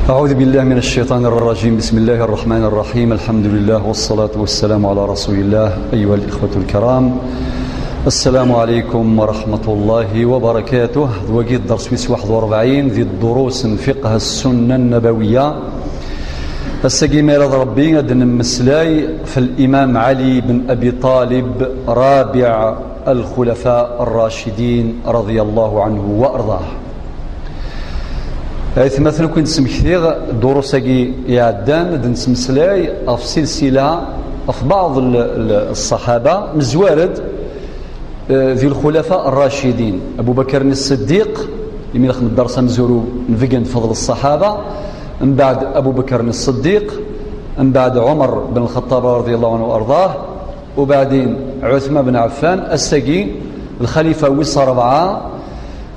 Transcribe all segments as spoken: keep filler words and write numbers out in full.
أعوذ بالله من الشيطان الرجيم. بسم الله الرحمن الرحيم. الحمد لله والصلاة والسلام على رسول الله. أيها الإخوة الكرام، السلام عليكم ورحمة الله وبركاته. Wagi d dders wis waḥed u rebɛin di ddurus n fiqh السنة النبوية. Ass-agi, ma irad Rebbi, ad nemmeslay f l'imam Ali ben Abi Talib, رابع الخلفاء الراشدين رضي الله عنه وأرضاه. Aytmaten, akk i d-smektiɣ, ddurus-agi iɛeddan, ad nettmeslay ɣef silsila, ɣef baɛḍ l-, l-, ṣṣaḥaba, nezwar-d, eh, di lxulafa rracidin, Abu Bakr Ṣṣiddiq, imi nexdem dders amezwaru, nbeggen fadl ṣṣaḥaba, mbeɛd Abu Bakr Ṣṣiddiq, mbeɛd Ɛumar ben Lxaṭṭab رضي الله عنه وأرضاه, ubeɛdin Ɛuthman ben Ɛeffan, ass-agi d lxalifa wis rebɛa,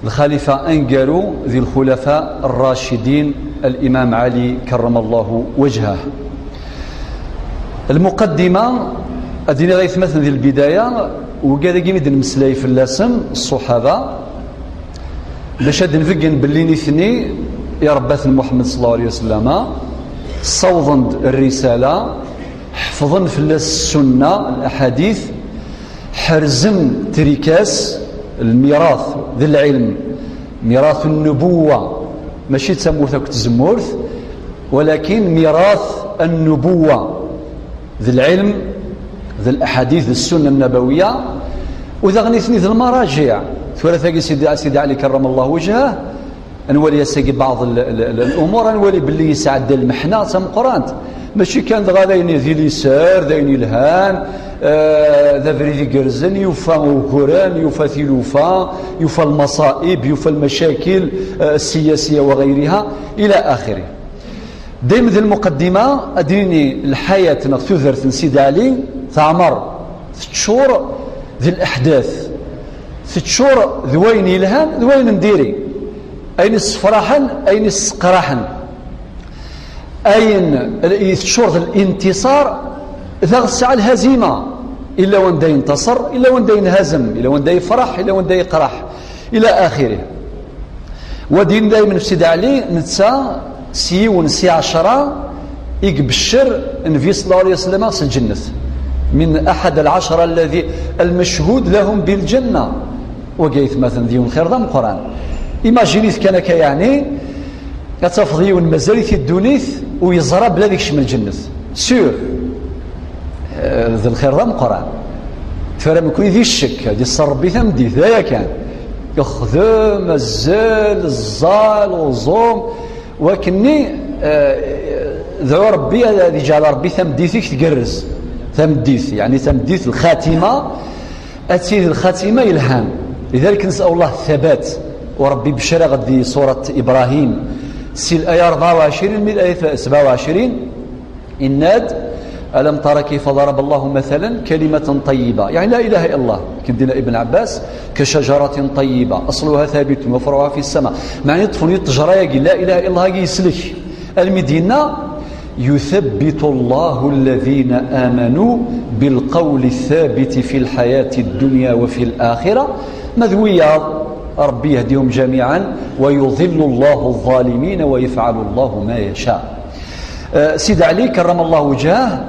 lxalifa aneggaru di lxulafa rracidin, l'imam Ali كرم الله وجهه. Lmuqaddima, ad iniɣ aytmaten di lbidaya, wigad-agi i d-nemmeslay fell-asen, ṣṣuḥaba, bac ad d-nbeggen belli nitni irebbaten Muḥemmed صلى الله عليه وسلم, ssawḍen-d rrisala, ḥefḍen fell-as ssunna, laḥadit, ḥerzen trika-s, lmirat d lɛilm, mirat nnubuwa, mačči d tamurt akked tzemmurt, walakin mirat nnubuwa, d lɛilm, d laḥadit, d ssunna nnabawiya, u daɣen nitni d lmarajiɛ. Tura tagi Sidi, Sidi Ɛli كرم الله وجهه, ad nwali ass-agi baɛḍ l-, l-, l-, lumuṛ, ad nwali belli yesɛedda lmeḥna d tameqqrant. Mačči kan dɣa d ayen di liser, d ayen yelhan, eh, d abrid igerrzen, yufa uguren, yufa tilufa, yufa lmaṣaib, yufa lmacakil, eh, ssiyasiya wa ɣayriha, ila axiri. Dayem di lmuqaddima, ad d-nini lḥayat neɣ tudert n Sidi Ɛli teɛmer, teččur d leḥdat, teččur d wayen yelhan d wayen n diri, ayen issefraḥen, ayen isseqraḥen, ayen i teččur d lintiṣar, daɣ tesɛa lhazima, illa wanda yentasar, illa wanda yenhazem, illa wanda yefraḥ, illa wanda yeqraḥ, ila axiri. Wa din daymen Sidi Ɛli, netta s yiwen si ɛecra i ibeccer Nnbi صلى الله عليه وسلم s lǧennet. من أحد العشرة الذي المشهود لهم بالجنة. Wagi aytmaten d yiwen lxir d ameqqran. Imagine-it kan akka, yeɛni, ad tafeḍ yiwen mazal-it i ddunit u yeẓra bla ad ikcem lǧennet. Sûr. Eh, d lxir d ameqqran. Tura mkul di ccek, ad iṣṣer Rebbi tameddit, d aya kan. Ixdem, azzel, ẓẓal, uẓum, wakenni, eh, dɛu Rebbi ad, ad iǧɛel Rebbi tameddit-ik tgerrez. Tameddit, yeɛni tameddit, lxatima, ad tili lxatima yelhan. لذلك نسأل الله الثبات. U Rebbi ibeccer-aɣ-d di surat Ibrahim, si laya rebɛa u ɛecrin, mi laya sebɛa u ɛecrin, Inna-d, ألم تر كيف ضرب الله مثلا كلمة طيبة، يعني لا إله إلا الله, akken d-yenna Ibn Ɛebbas, كشجرة طيبة أصلها ثابت وفرعها في السماء. Meɛna ṭṭfen-iyi ṭṭejra-agi, la ilaha illallah-agi, yeslek. Almi d-yenna, يثبت الله الذين آمنوا بالقول الثابت في الحياة الدنيا وفي الآخرة. Ma d wiyaḍ, Rebbi yehdihum جميعا, ويضل الله الظالمين ويفعل الله ما يشاء. Eh, Sidi Ɛli, كرم الله وجهه,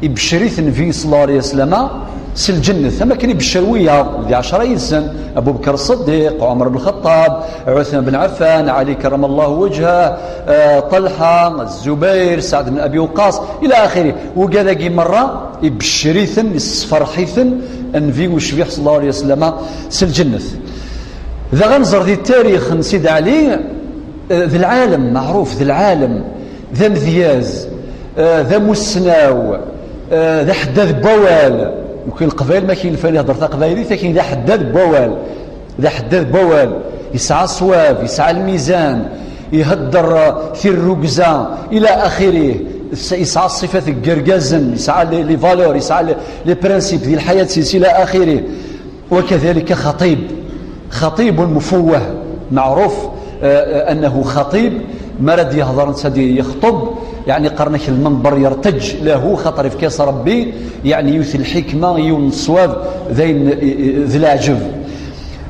ibeccer-it Nnbi صلى الله عليه وسلم s lǧennet, am akken ibeccer wiyaḍ di ɛecra yid-sen, Abu Bekr Ṣṣeddiq, Ɛumar ben Lxeṭṭab, Ɛuthman ben Ɛeffan, Ɛli كرم الله وجهه, eh, Ṭalḥa, Zubayr, Saɛd ben Abi Waqqas, ila axiri. Wigad-agi merra, ibeccer-iten, issefreḥ-iten Nnbi ucbiḥ صلى الله عليه وسلم s lǧennet. Daɣ ad nẓer di ttarix n Sidi Ɛli, eh, d lɛalem, meɛruf, d lɛalem, d amedyaz, eh, d amussnaw, eh, d aḥeddad n wawal. Mkul Leqbayel ma k-yenfan ihedder taqbaylit, akken d aḥeddad n wawal. D aḥeddad n wawal. Yesɛa ṣṣwab, yesɛa lmizan, ihedder, eh, tirrugza, ila axirih. Yesɛa ṣṣifat n yergazen, yesɛa les, les valeurs, yesɛa les, les principes di lḥayat-is, ila axirih. وكذلك خطيب، خطيب مفوه، معروف, آه، آه، أنه خطيب. Mi ara d-yehder netta ad yexṭeb, yeɛni qqaren-ak lmenber yertej lahu, xaṭer yefka-as Rebbi, yeɛni yiwet n lḥikma, yiwen n ṣṣwab, d ayen, eh, eh, d leɛǧeb.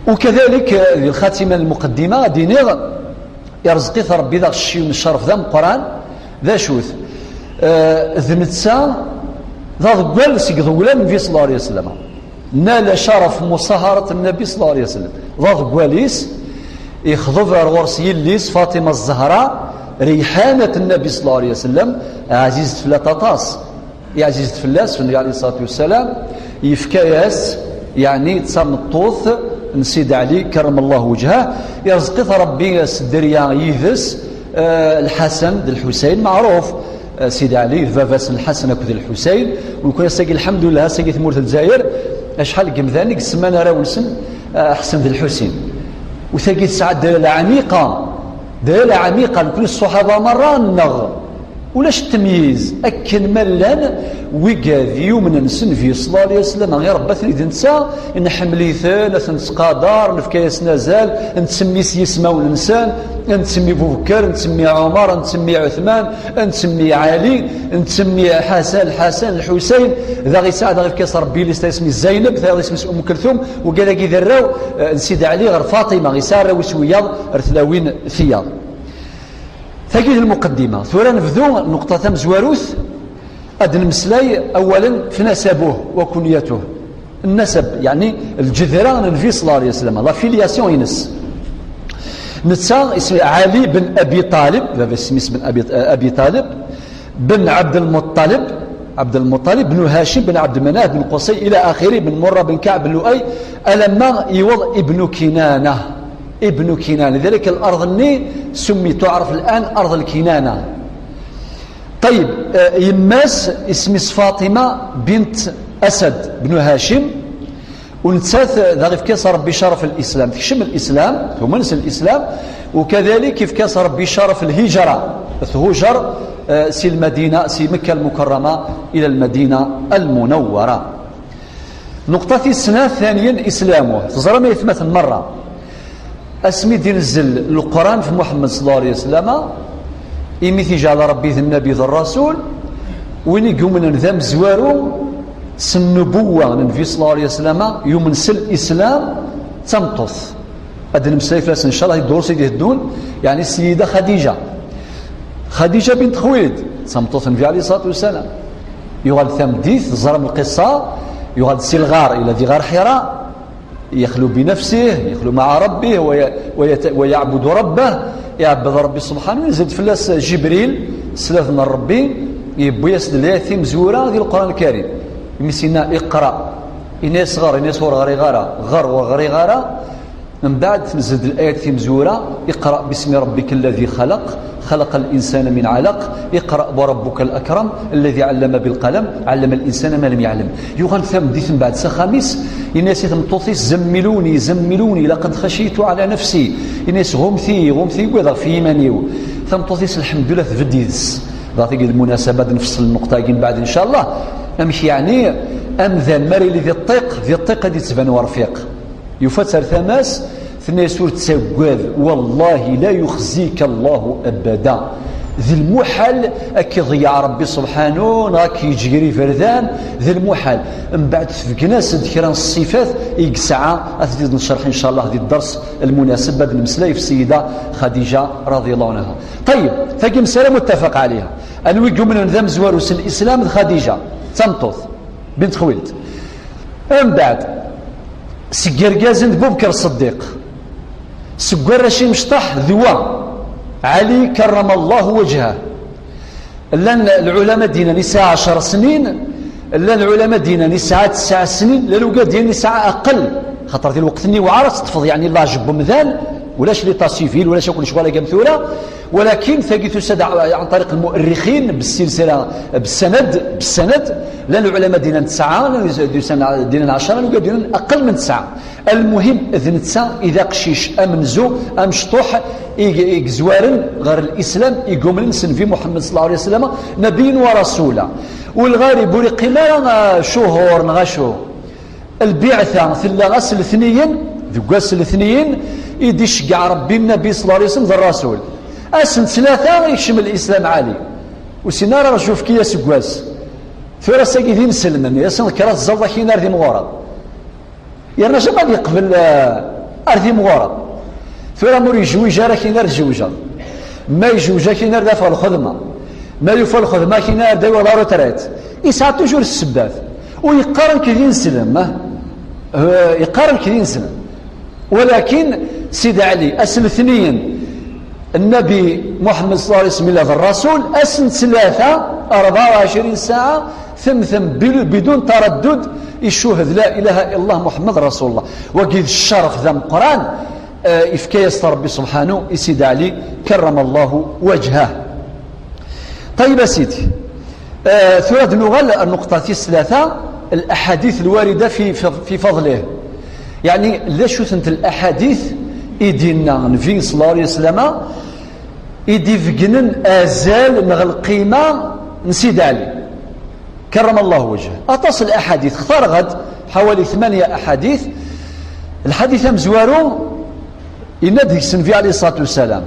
وكذلك, eh, di lxatima n lmuqaddima, ad d-iniɣ, Irẓeq-it Ṛebbi d aɣecciw n ccerf d ameqqran. D acu-t? Eh, d netta d aḍeggal seg iḍeggalen n Nnbi ṣella Llahu ɛalayhi wa sallam. Nala caraf muṣaharat Nnbi ṣella Llahu ɛalayhi wa sallam. D aḍeggal-is, ixḍeb ar ɣur-s yelli-s Faṭima Zzahra, reyḥanat Nnbi ṣella Llahu ɛalayhi wa sallam, ɛzizet fell-as aṭas. Ɛzizet fell-as, Nnbi ɛalayhi ṣṣalatu wassalam yefka-yas, yeɛni d tameṭṭut n Sidi Ɛli, karrama Llahu wejhah. Irẓeq-it Ṛebbi s dderya yid-s, eh, Lḥasan d Lḥusayn, meɛruf, eh, Sidi Ɛli d baba-s n Lḥasan akked Lḥusayn. Mkul ass-agi, lḥemdullah, ass-agi tmurt n Lezzayer, acḥal n yemdanen i yessemman arraw-nsen, eh, Ḥsen d Lḥusin. U tagi tesɛa dalala ɛmiqa, dalala ɛmiqa, mkul ṣṣuḥaba merra nneɣ. Ulac ttemyiz, akken ma llan wigad yumnen s Nnbi ṣella Llahu ɛalayhi wa sallam, iṛebba-ten-id netta, nḥemmel-iten, ad ten-nettqadar, nefka-yasen azal, nsemmi s yismawen-nsen, nsemmi Bubekker, nsemmi Ɛumer, nsemmi Ɛutman, nsemmi Ɛli, nsemmi Ḥasan, Lḥasan, Lḥusayn, daɣ yesɛa, daɣ yefka-yas Ṛebbi lista isem-is Zaynab, tayeḍ isem-is Umm Kelthum, wigad-agi d arraw, eh, n Sidi Ɛli ɣer Faṭima, yesɛa arraw-is wiyaḍ, ar tlawin tiyaḍ. Tagi d lmuqeddima. Tura nebdu nnuqṭa tamezwarut, ad d-nemmeslay awalen f nasabuh wa kunyatuh. Nnasab, yeɛni lǧedra n Nnbi ṣella Llahu ɛalayhi wa sallam, la filiation-ines. Netta isem Ɛli ben Abi Ṭalib, baba isem-is ben Abi, Abi Ṭalib, ben Ɛebd Lmuṭṭalib, Ɛebd Lmuṭṭalib, ben Hacim, ben Ɛebd Manaf, ben Qusay, ila axiri, ben Murra, ben Kaɛb, ben Luay, alamma yewweḍ Ibnu Kinana. Ibnu Kinana. Lidalik, al-ard-nni summi tuɛref al-an ard al-Kinana. Ṭayyeb, eh, yemma-s isem-is Faṭima bint Asad bnu Hacim, u nettat, eh, daɣ ifka-s Ṛebbi ccerf n lislam. Tekcem lislam, tumen s lislam, u kadalik ifka-s Ṛebbi ccerf n lhijra. Thujer, eh, si Lmadina, si Mekka Lmukerrama ila Lmadina Lmunawwara. Nnuqṭa tis snat, tanyen, islamu. Teẓram ay atmaten merra, asmi d-inzel Leqran f Muḥemmed ṣella Llahu ɛalayhi wa sallam, imi t-ijeɛl Ṛebbi d Nnabi d Ṛṛasul, win i yumnen d amezwaru s nnubuwa n Nnbi ṣella Llahu ɛalayhi wa sallam, yumen s lislam, d tameṭṭut. Ad d-nemmeslay fell-as, ncallah, di ddurus i d-iteddun, yeɛni Ssida Xadija. Xadija bint Xuwaylid, d tameṭṭut n Nnbi ɛalayhi ṣṣalatu wassalam. Yuɣal tameddit, teẓram lqissa, yuɣal-d si lɣar, ila di ɣar Ḥira, yaxlu bi nafsih, yaxlu maɛa Rabbih, wa ya-, wa yata-, wa yaɛbudu Rabbah, iɛebbed Ṛebbi subḥanahu, yenzil-d fell-as Ǧibril, s sslam n Ṛebbi, yewwi-yas-d layat timezwura di Leqran Lkarim. Imi s-yenna, iqra, ini-as ɣer, ini-as ur ɣriɣ ara, ɣer ur ɣriɣ ara, Mbeɛd tenzel-d layat timezwura, اقرأ باسم ربك الذي خلق، خلق الإنسان من علق، اقرأ وربك الأكرم، الذي علم بالقلم، علم الإنسان ما لم يعلم. Yuɣal tameddit mbeɛd s axxam-is, yenna-yas i tmeṭṭut-is, زملوني، زملوني، لقد خشيت على نفسي. Yenna-yas, ɣumt-iyi, ɣumt-iyi, ugadeɣ ɣef yiman-iw. Tameṭṭut-is, lḥemdullah, tbedd yid-s. Dɣa tagi d lmunasaba ad nfeṣṣel lnuqṭa-agi mbeɛd, ncallah. Amek yeɛni amdan mi ara yili di ṭṭiq, di ṭṭiq ad d-yettban urfiq. Yufa-tt ar tama-s, tenna-yas, ur ttaggad, wallahi la yuxzika Allahu abada. D lmuḥal ad k-iḍeyyeɛ Ṛebbi subḥanu, neɣ ad k-yeǧǧ gar iberdan, d lmuḥal. Mbeɛd tbeggen-as-d kra n ṣṣifat i yesɛa, ad t-id-necreḥ, ncallah, di dders lmunaseb, ad nemmeslay f Ssida Xadija, radiyallahu anha. Ṭayyeb, tagi msala muttafaq ɛalayha. Anwa i yumnen d amezwaru s lislam? D Xadija, d tameṭṭut, bint Xuwaylid. Mbeɛd, seg yergazen d Bubekr Ṣeddiq, seg warrac imecṭaḥ d wa, Ɛli karrama Allahu wajhah. Llan lɛulama d-yennan yesɛa ɛecṛa snin, llan lɛulama d-yennan yesɛa tesɛa snin, llan wigad d-yennan yesɛa aqell, xaṭer di lweqt-nni yewɛer ad teṭṭfeḍ, yeɛni, l'âge n wemdan, ulac l'état civil, ulac akk lecɣal-agi am tura. Walakin tagi tusa-d ɛan ṭariq lmu'errixin, bessilsila, bessanad, bessanad, llan lɛulama d-yennan tesɛa, llan d-yusan d-yennan ɛecṛa, llan wigad d-yennan aqell min tesɛa. Lmuhim, d netta i d aqcic amenzu, amecṭuḥ, i, i yezwaren ɣer lislam, i yumnen s Nnbi Muḥemmed ṣella Llahu ɛalayhi wa sallam, nabiyyan wa rasula. U lɣarib ur iqqim ara, ah, cuhur neɣ acu. Lbiɛta tella ass letniyen, deg wass letniyen i d-iceggeɛ Ṛebbi Nnabi ṣella Llahu ɛalayhi wa sallam d Ṛṛasul. Ass n ttlata yekcem lislam Ɛli. Ur sin ara rju, efk-iyi aseggas. Tura ass-agi d inselmen, ass n kra tẓalḍ akin ar d imɣureḍ. Yerna jamais ad yeqbel, eh, ar d imɣureḍ. Tura ma ur yejwij ara akin ar tjewjeḍ. Ma yejwej akin ar d afeɣ lxedma, ma yufa lxedma akin ar d awi la retraite, yesɛa toujours ssebbat. U yeqqar nekk d ineslem, ah? Eh, yeqqar nekk d ineslem. Walakin Sidi Ɛli, ass n letniyen, Nnabi Muḥemmed صلى الله عليه وسلم yella d Rrasul, ass n ttlata, أربعة وعشرين ساعة, temtem bil-, bidun taraddud, icuhed la ilaha illallah Muḥemmed Rasulullah. Wagi d ccerf d ameqqran, eh, ifka-yas-t Rebbi subḥanu i Sidi Ɛli, كرم الله وجهه. طيب a sidi, eh, tura ad nuɣal ar nnuqṭa tis tlata, الأحاديث الواردة في, في, في فضله. Yeɛni, d acu-tent الأحاديث i d-yenna Nnbi صلى الله عليه وسلم, i d-ibeggnen azal neɣ lqima n Sidi Ɛli, كرم الله وجهه. Aṭas n الأحاديث, xtareɣ-d حوالي ثمانية أحاديث. Lḥadit amezwaru, yenna-d deg-s Nnbi عليه الصلاة والسلام: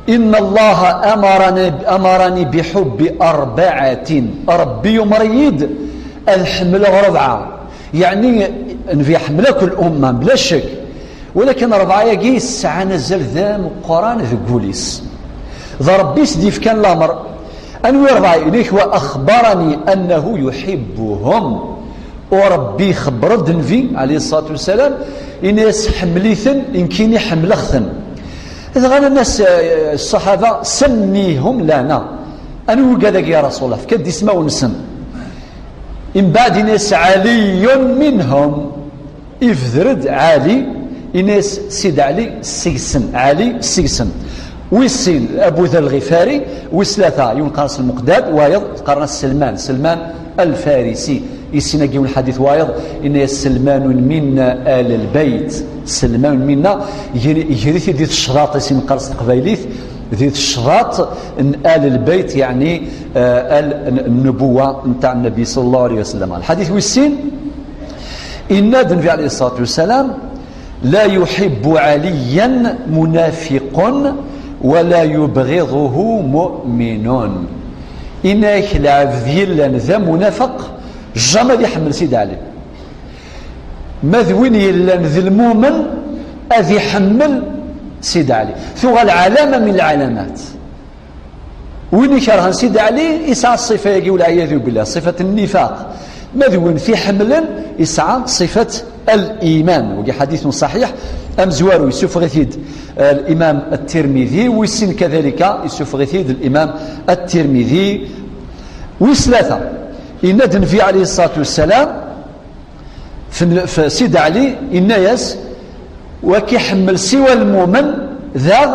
إن الله أمرني, أمرني بحب أربعة. Rebbi yumer-iyi-d ad ḥemmleɣ rebɛa. Yeɛni, Nnbi iḥemmel akk الأمة, bla ccek. Walakin rebɛa-agi sɛan azal d ameqqran deg wul-is. D Rebbi i s-d-yefkan lamer. Anwi rebɛa? Yenna-k: وأخبرني أنه يحبهم. U Rebbi ixebber-d Nnbi, عليه الصلاة والسلام, yenna-yas: "Ḥemmel-iten, nekkini ḥemmleɣ-ten." Dɣa nnan-as, eh, ṣṣaḥaba: "سمهم لنا." Anwi wigad-agi, ya Rasul Allah? Efk-d ismawen-nsen. Mbeɛd yenna-yas: "علي منهم." Ibder-d Ɛli, yenna-yas Sidi Ɛli seg-sen, Ɛli seg-sen. Wis sin, Abu Dher Lɣifari, wis tlata, yiwen qqaren-as Lmeqdad, wayeḍ qqaren-as Selman, Selman Alfarisi. Issin-agi n lḥadit wayeḍ, yenna-yas: "Selmanun minna alal bayt." Selmanun minna, iger-, iger-it-id di tecḍaṭ, issin qqaren s teqbaylit, di tecḍaṭ n alal bayt, yeɛni, eh, al n-, nnubuwa ntaɛ Nnabi صلى الله عليه وسلم. Lḥadit wis sin, Yenna-d Nnbi عليه الصلاة والسلام: "لا يحب عليا منافق ولا يبغضه مؤمن." Yenna-yak, lɛebd yellan d amunafeq, jamais ad iḥemmel Sidi Ɛli. Ma d win yellan d lmumen, ad iḥemmel Sidi Ɛli. Tuɣal ɛlama min lɛalamat. Win ikerhen Sidi Ɛli yesɛa ṣṣifa-agi, والعياذ بالله, ṣṣifat n nnifaq. Ma d win t-iḥemmlen yesɛa ṣṣifat al-iman. Wagi ḥadithun ṣaḥiḥ, amezwaru yessufeɣ-it-id, eh, Limam At-Tirmidi, wis sin kadalika yessufeɣ-it-id Limam At-Tirmidi. Wis tlata, yenna-d Nnbi عليه الصلاة والسلام, F-, f-, Sidi Ɛli yenna-yas: "Wa k-iḥemmel siwa lmumen, daɣ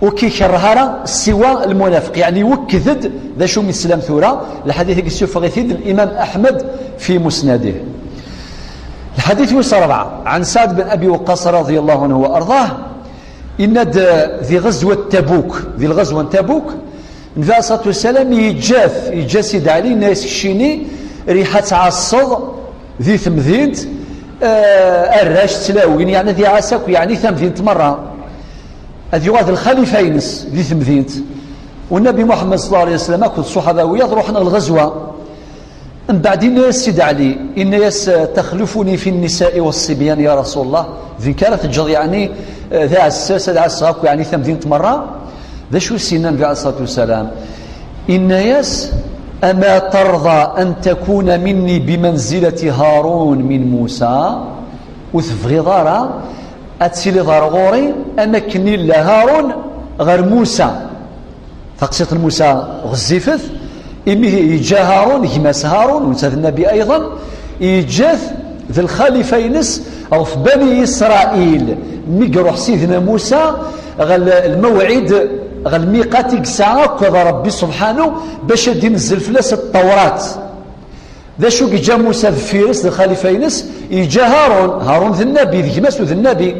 ur k-ikerreh ara siwa lmunafeq." Yeɛni, iwekked-d d acu mi teslam tura. Lḥadit-agi yessufeɣ-it-id Limam Aḥmed fi musnadih. Lḥadit wis rebɛa, ɛan Saɛd ben Abi Waqqas رضي الله عنه وأرضاه, yenna-d, eh, di ɣezwat Tabuk, di lɣezwa n Tabuk, Nnbi عليه الصلاة والسلام yeǧǧa-t, yeǧǧa Sidi Ɛli, yenna-yas: "Keččini, riḥ ad tɛasseḍ di temdint, eh, arrac, tlawin, yeɛni ad iɛass akk, yeɛni tamdint merra. Ad yuɣal d lxalifa-ines di temdint." U Nnbi Muḥemmed صلى الله عليه وسلم akked ṣṣuḥaba wiyaḍ ruḥen ɣer lɣezwa. Mbeɛd yenna-yas Sidi Ɛli, yenna-yas: "تخلفني في النساء والصبيان يا رسول الله." D nekk ara teǧǧeḍ, yeɛni, eh, d aɛessas, ad ɛasseɣ akk, yeɛni, tamdint merra? D acu i s-yenna Nnbi عليه الصلاة والسلام? Yenna-yas: "أما ترضى أن تكون مني بمنزلة هارون من موسى؟" Ur tebɣiḍ ara ad tiliḍ ɣer ɣur-i am akken yella Harun ɣer Musa? Taqsiṭ n Musa ɣezzifet, imi yeǧǧa Harun, gma-s Harun, u netta d nnabi ayḍen, yeǧǧa-t d lxalifa-ines ɣef Bani Isṛayil, mi iruḥ Sidna Musa ɣer l-, lmewɛid, ɣer lmiqat i yesɛa akked Ṛebbi subḥanu, bac ad d-inezzel fell-as Ṭṭawrat. D acu i yeǧǧa Musa deffir-s, d lxalifa-ines? Yeǧǧa Harun. Harun d nnabi, d gma-s u d nnabi.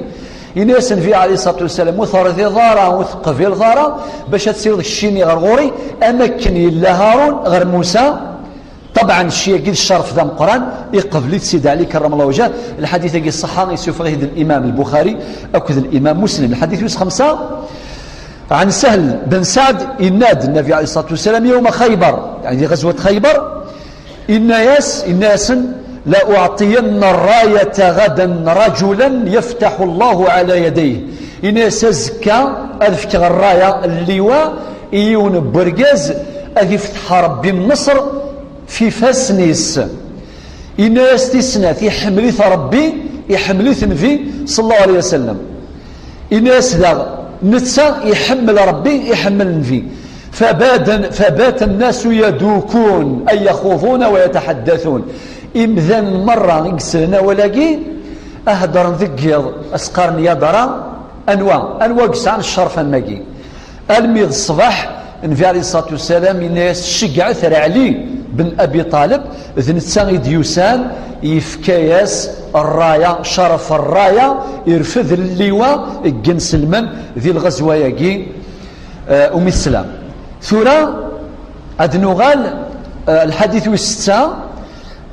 Yenna-yas Nnbi عليه الصلاة والسلام: "Ur terḍiḍ ara, ur teqbileḍ ara bac ad tiliḍ keččini ɣer ɣur-i am akken yella Harun ɣer Musa." Ṭebɛen, cci-agi d ccerf d ameqqran, iqbel-it Sidi Ɛli كرم الله وجهه. Lḥadit-agi ṣṣeḥḥa, yessufeɣ-it-id Limam Lbuxari akked Limam Muslim. Lḥadit wis xemsa, ɛan Sahl ben Saɛd, yenna-d Nnbi عليه الصلاة والسلام يوم خيبر, yeɛni di ɣezwat Xayber, Yenna-yas, yenna-yasen: "لأعطين الراية غدا رجلا يفتح الله على يديه." Yenna-yas: "Azekka Ad fkeɣ rraya, lliwa, i yiwen n wergaz, ad ifteḥ Ṛebbi Mṣer f ifassen-is. Yenna-yas tis snat, iḥemmel-it Ṛebbi, iḥemmel-it Nnbi, ṣalla Llahu ɛalayhi wa sallam. Yenna-yas daɣ, netta iḥemmel Ṛebbi, iḥemmel Nnbi. Fabata, fabata nnasu yadukun, ay yaxuḍuna wa yataḥaddatun. Imdanen merra i yeslen awal-agi, a heddren deg yiḍ, a s-qqaren ya dara, anwa, anwa i yesɛan ccerf am wagi? Almi d ṣṣbeḥ, Nnbi ɛalayhi ṣṣalatu wassalam yenna-yas, ceggɛet ar Ɛli ben Abi Ṭaleb, d netta i d-yusan, yefka-yas rraya, ccerf rraya, irfed lliwa n yinselmen di lɣezwa-agi, eh, umi teslam. Tura, ad nuɣal, eh, lḥadit wis setta,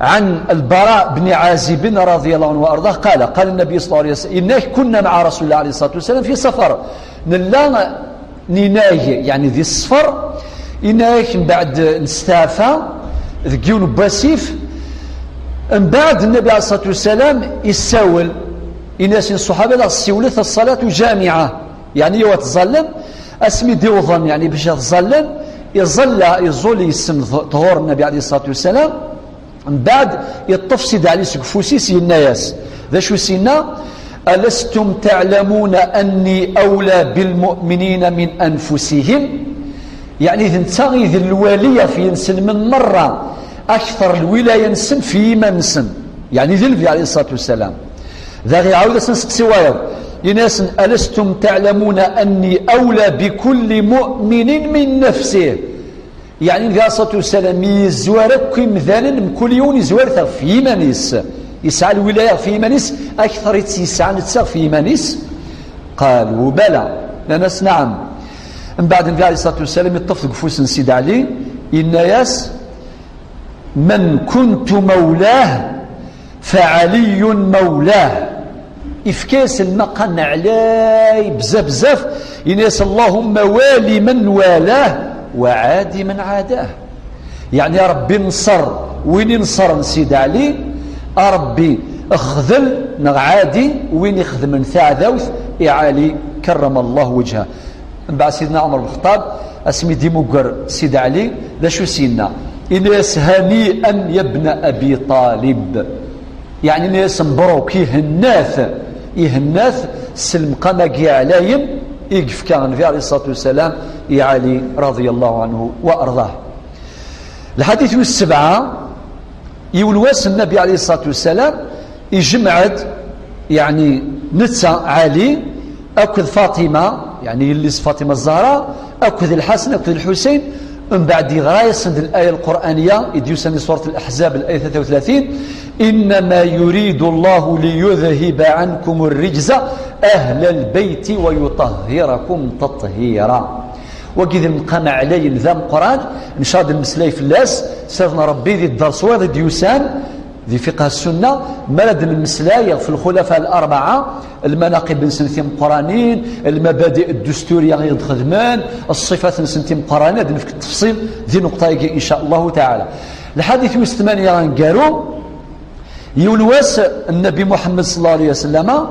عن البراء بن عازب رضي الله عنه وأرضاه قال، قال النبي صلى الله عليه وسلم، إنك كنا مع رسول الله عليه الصلاة والسلام في سفر. Nella ninag, يعني di ṣṣfer, inag mbeɛd nestaɛfa deg yiwen n wasif, mbeɛd Nnabi ɛalayhi ṣṣalatu wassalam issawel, inna-yasen ṣṣuḥaba, la ssiwlet الصلاة جامعة, يعني yaw ad tẓallem, asmi d-iwḍen, يعني bac ad tẓallem, iẓalla, iẓul yes-sen ḍ-, ḍhur Nnabi ɛalayhi ṣṣalatu wassalam. Mbeɛd, iṭṭef Sidi Ɛli seg ufus-is, yenna-yas, d acu s-yenna? ألستم تعلمون أني أولى بالمؤمنين من أنفسهم؟ Yeɛni d netta i d lwali ɣef yinselmen merra, akter lwilaya-nsen f yiman-nsen. Yeɛni d Nnbi ɛalayhi ṣṣalatu wassalam. Daɣ iɛawed-asen aseqsi wayeḍ, yenna-yasen, ألستم تعلمون أني أولى بكل مؤمن من نفسه؟ Yeɛni, Nnbi ɛalayhi ṣṣalatu wassalam, yezwar akk imdanen, mkul yiwen yezwar-it ɣef yiman-is. Yesɛa lwilaya ɣef yiman-is, akter i tt-yesɛa netta ɣef yiman-is. Qalu bala, nnan-as naɛam. Mbeɛd, Nnbi ɛalayhi ṣṣalatu wassalam, iṭṭef deg ufus n Sidi Ɛli, yenna-yas, من كنت مولاه فعلي مولاه. Ifka-yas lmaqam ɛlay bzaf, bzaf, yenna-yas, اللهم وال من والاه وعاد من عاداه. Yeɛni, a Ṛebbi, nṣer win inṣeren Sidi Ɛli, a Ṛebbi, xdel neɣ ɛadi win ixedmen taɛdawt i Ɛli, كرم الله وجهه. Mbeɛd Sidna Ɛmer Lexṭab, asmi d-imugger Sidi Ɛli, d acu s-yenna? Yenna-yas, هنيئا يا ابن أبي طالب. Yeɛni, yenna-yas mebruk, ihennat, ihennat s lemqam-agi ɛlayen i yefka Nnbi ɛalayhi ṣṣalatu wassalam i Ɛli رضي الله عنه وأرضاه. Lḥadit wis sebɛa, yiwen wass Nnabi ɛalayhi ṣṣalatu wassalam ijemɛ-d, yeɛni netta Ɛli akked Faṭima, yeɛni yelli-s Faṭima Zzahra, akked Lḥasen akked Lḥuseyn, mbeɛd yeɣra-yasen-d laya lquraniya i d-yusan di surat Laḥzab, laya tlata u tlatin, إنما يريد الله ليذهب عنكم الرجس أهل البيت ويطهركم تطهيرا. Wagi d lemqam ɛlayen d ameqqran, ncad lmeslay fell-as, s ad n Ṛebbi di dderṣ wayeḍ i d-yusan, di fiqh sunna, mi ara d-nemmeslay ɣef lxulafa al-arbaɛa, lmanaqib-nsen timeqqranin, lmabadi ddusturiya i ɣ-d-xedmen, ṣṣifat-nsen timeqqranin, ad nefk ttefṣil di nneqṭa-agi, in ca Allahu taɛala. Lḥadit wis tmanya aneggaru, yiwen wass, Nnabi Muḥemmed ṣalla Llahu ɛalayhi wa sallam,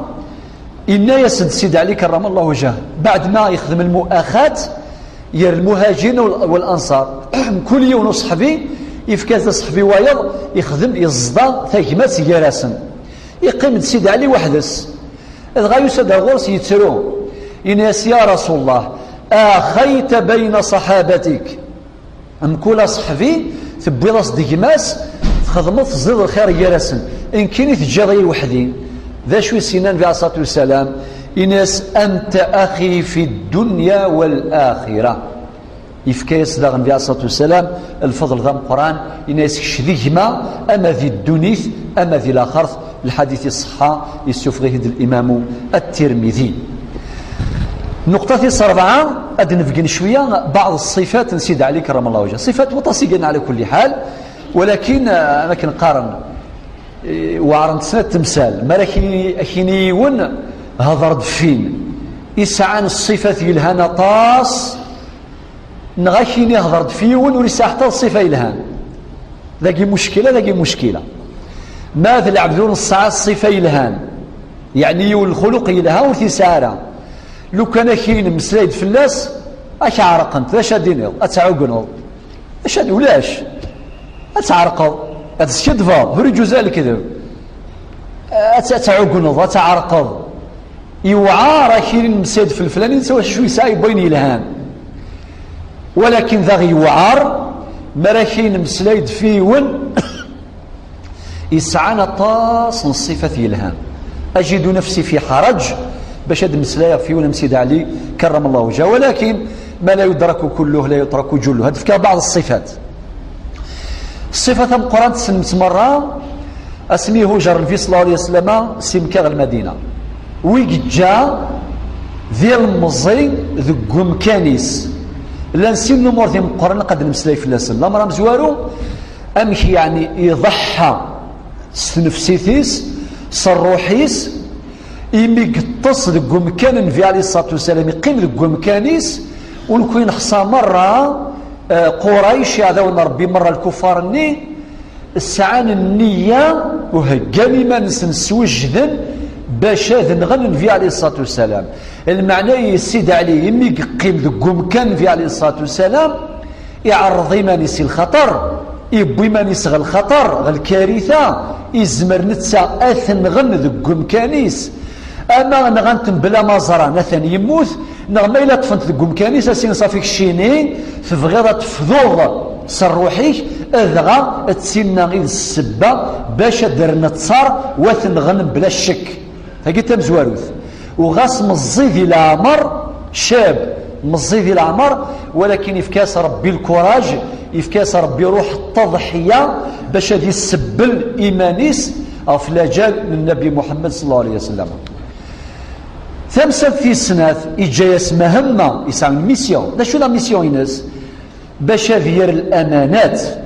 yenna-yas-d Sidi Ɛli كرم الله وجهه, beɛd ma yexdem lmuaxat ger lmuhajirin wal-, wal-anṣar, mkul yiwen uṣeḥbi yefka-as-d aṣeḥbi wayeḍ, ixdem, yeẓḍa tagmat gar-asen. Iqqim-d Sidi Ɛli weḥd-s. Dɣa yusa-d ar ɣur-s yettru. Yenna-yas, يا رسول الله، آخيت بين صحابتك. Mkul aṣeḥbi tewwiḍ-as-d gma-s, txedmeḍ, tezdiḍ lxir gar-asen. Nekkini teǧǧiḍ-iyi weḥd-i. D acu i s-yenna Nnbi ɛalayhi ṣṣalatu wassalam? Yenna-yas, أنت أخي في الدنيا والآخرة. Yefka-yas daɣen Nnbi ɛalayhi ṣṣalatu wassalam lfeḍl d ameqqran, yenna-yas, kečč d gma, ama di ddunit, ama di laxert. Lḥadit iṣeḥḥa, yessufeɣ-it-id Limamu At-Tirmidi. Nnuqṭa tis ṛebɛa, ad d-nebgen cwiya beɛḍ ṣṣifat n Sidi Ɛli كرم الله وجهه. Ṣifat waṭas i gan ɛla kulli ḥal, walakin, eh, am akken qqaren, eh, weɛrent snat temsal. Mi ara ak-ini, ak-ini yiwen, hḍer-d ɣef win. Isɛan ṣṣifat yelhan aṭas, neɣ ad ak-yini hḍer-d ɣef yiwen ur yesɛi ḥetta d ṣṣifa yelhan. Dagi muckila, dagi muckila. Ma d lɛebd ur nesɛi ṣṣifa yelhan, yeɛni yiwen lxuluq yelha ur t-yesɛi ara. Lukan akkin mmeslay-d fell-as, ad k-ɛerqent. D acu ad d-tiniḍ? Ad tɛugneḍ? D acu ad, ulac. Ad tɛerqeḍ. Ad teskiddbeḍ. Ur iǧuz ara lekdeb. Ad, ad tɛugneḍ, ad tɛerqeḍ. Yewɛer akkin mmeslay-d fell-, flanin, s wacu yesɛa n wayen yelhan. Walakin daɣ yewɛer mi ara akkin mmeslay-d f yiwen yesɛan aṭas n ṣṣifat yelhan. Ajidu nafsi fi ḥaraǧ bac ad d-mmeslayeɣ f yiwen am Sidi Ɛli, karramallahu wajhah, walakin ma la yudraku kulluh la yutraku julluh. Ad d-fkeɣ baɛḍ ṣṣifat. Ṣṣifa tameqqrant, tessnem-tt merra, asmi ihujer Nnbi sallallahu alayhi wa sallam si Mekka ɣer Lmadina. Wi yeǧǧa d ilemẓi deg wemkan-is. Llan sin n umur d imeqqranen, ad d-nemmeslay fell-asen. Lameṛ amezwaru, amek yeɛni iḍeḥḥa s tnefsit-is, s ṛṛuḥ-is, imi yeṭṭes deg wemkan n Nnbi alayhi ṣṣalatu wassalam, iqqim deg wemkan-is, ur nekkni neḥṣa merra, eh, Qurayc, iɛdawen n Ṛebbi merra, lkuffar-nni, sɛan nniya u heggan iman-nsen, swejden bac ad nɣen Nnbi alayhi ṣṣalatu wassalam. Lmeɛna-is, Sidi Ɛli, imi yeqqim deg wemkan n Nnbi alayhi ṣṣalatu wassalam, iɛerreḍ iman-is i lxaṭer, iwwi iman-is ɣer lxaṭer, ɣer lkarita, izmer netta ad t-nɣen deg wemkan-is. Ama nɣan-t mebla ma ẓran, atan yemmut, neɣ ma yella ṭṭfen-t deg wemkan-is, ad s-inin ṣafi keččini tebɣiḍ ad tefduḍ s ṛṛuḥ-ik, dɣa d tinna i d ssebba bac ad d-rren ttaṛ u ad t-nɣen mebla ccekk. Tagi d tamezwarut. U ɣas meẓẓi di leɛmer, cab, meẓẓi di leɛmer, walakin yefka-as Ṛebbi lkuraǧ, yefka-as Ṛebbi ṛuḥ n tteḍḥiya bac ad isebbel iman-is ɣef laǧal n Nnbi Muḥemmed sallallahu alayhi wa sallam. Tamsalt tis snat, iǧǧa-yas mahemma, yesɛa une mission. D acu la mission-ines? Bac ad yerr lamanat.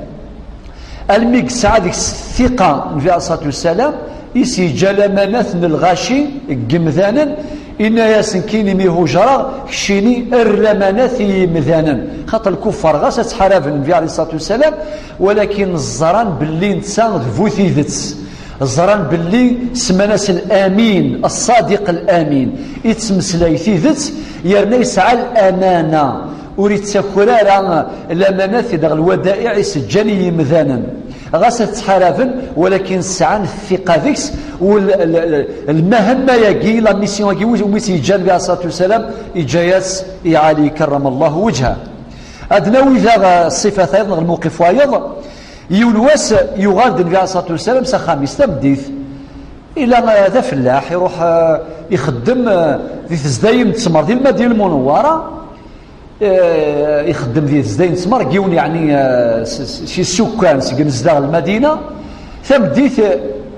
Almi yesɛa deg-s ttiqa Nnbi alayhi ṣṣalatu wassalam, i s-yeǧǧa lamanat n lɣaci deg yimdanen, inna-yasen kini mi hujreɣ, keččini err lamanat i yimdanen. Xaṭer lkuffar ɣas ad ttḥaraben Nnbi alayhi ṣṣalatu wassalam, walakin ẓran belli netta d bu tidet. Ẓran belli semman-as Al-Amin, Ṣṣadiq Al-Amin, ittmeslay tidet, yerna yesɛa lamana, ur ittaker ara lamanat neɣ lwada'iɛ i s-ǧǧan i yimdanen. Ɣas ad ttḥaraben, walakin sɛan ttiqa deg-s, u l-, l-, l-, lmahamma-agi, la mission-agi, umi s-yeǧǧa Nnbi alayhi ṣṣalatu wassalam, yeǧǧa-yas i Ɛli karramallahu wejhah. Ad nawi daɣ ṣṣifa tayeḍ neɣ lmewqif wayeḍ. Yiwen wass, yuɣal-d Nnbi alayhi ṣṣalatu wassalam s axxam-is tameddit. Ila, eh, d afellaḥ, iruḥ, eh, ixeddem, eh, di tezdayin n ttmer di Lmadina Lmunewwara. Eh, ixeddem di tezdayin n ttmer, deg yiwen, yeɛni, eh, s-, s-, si ssukkan seg nezdaɣ Lmadina. Tameddit, eh,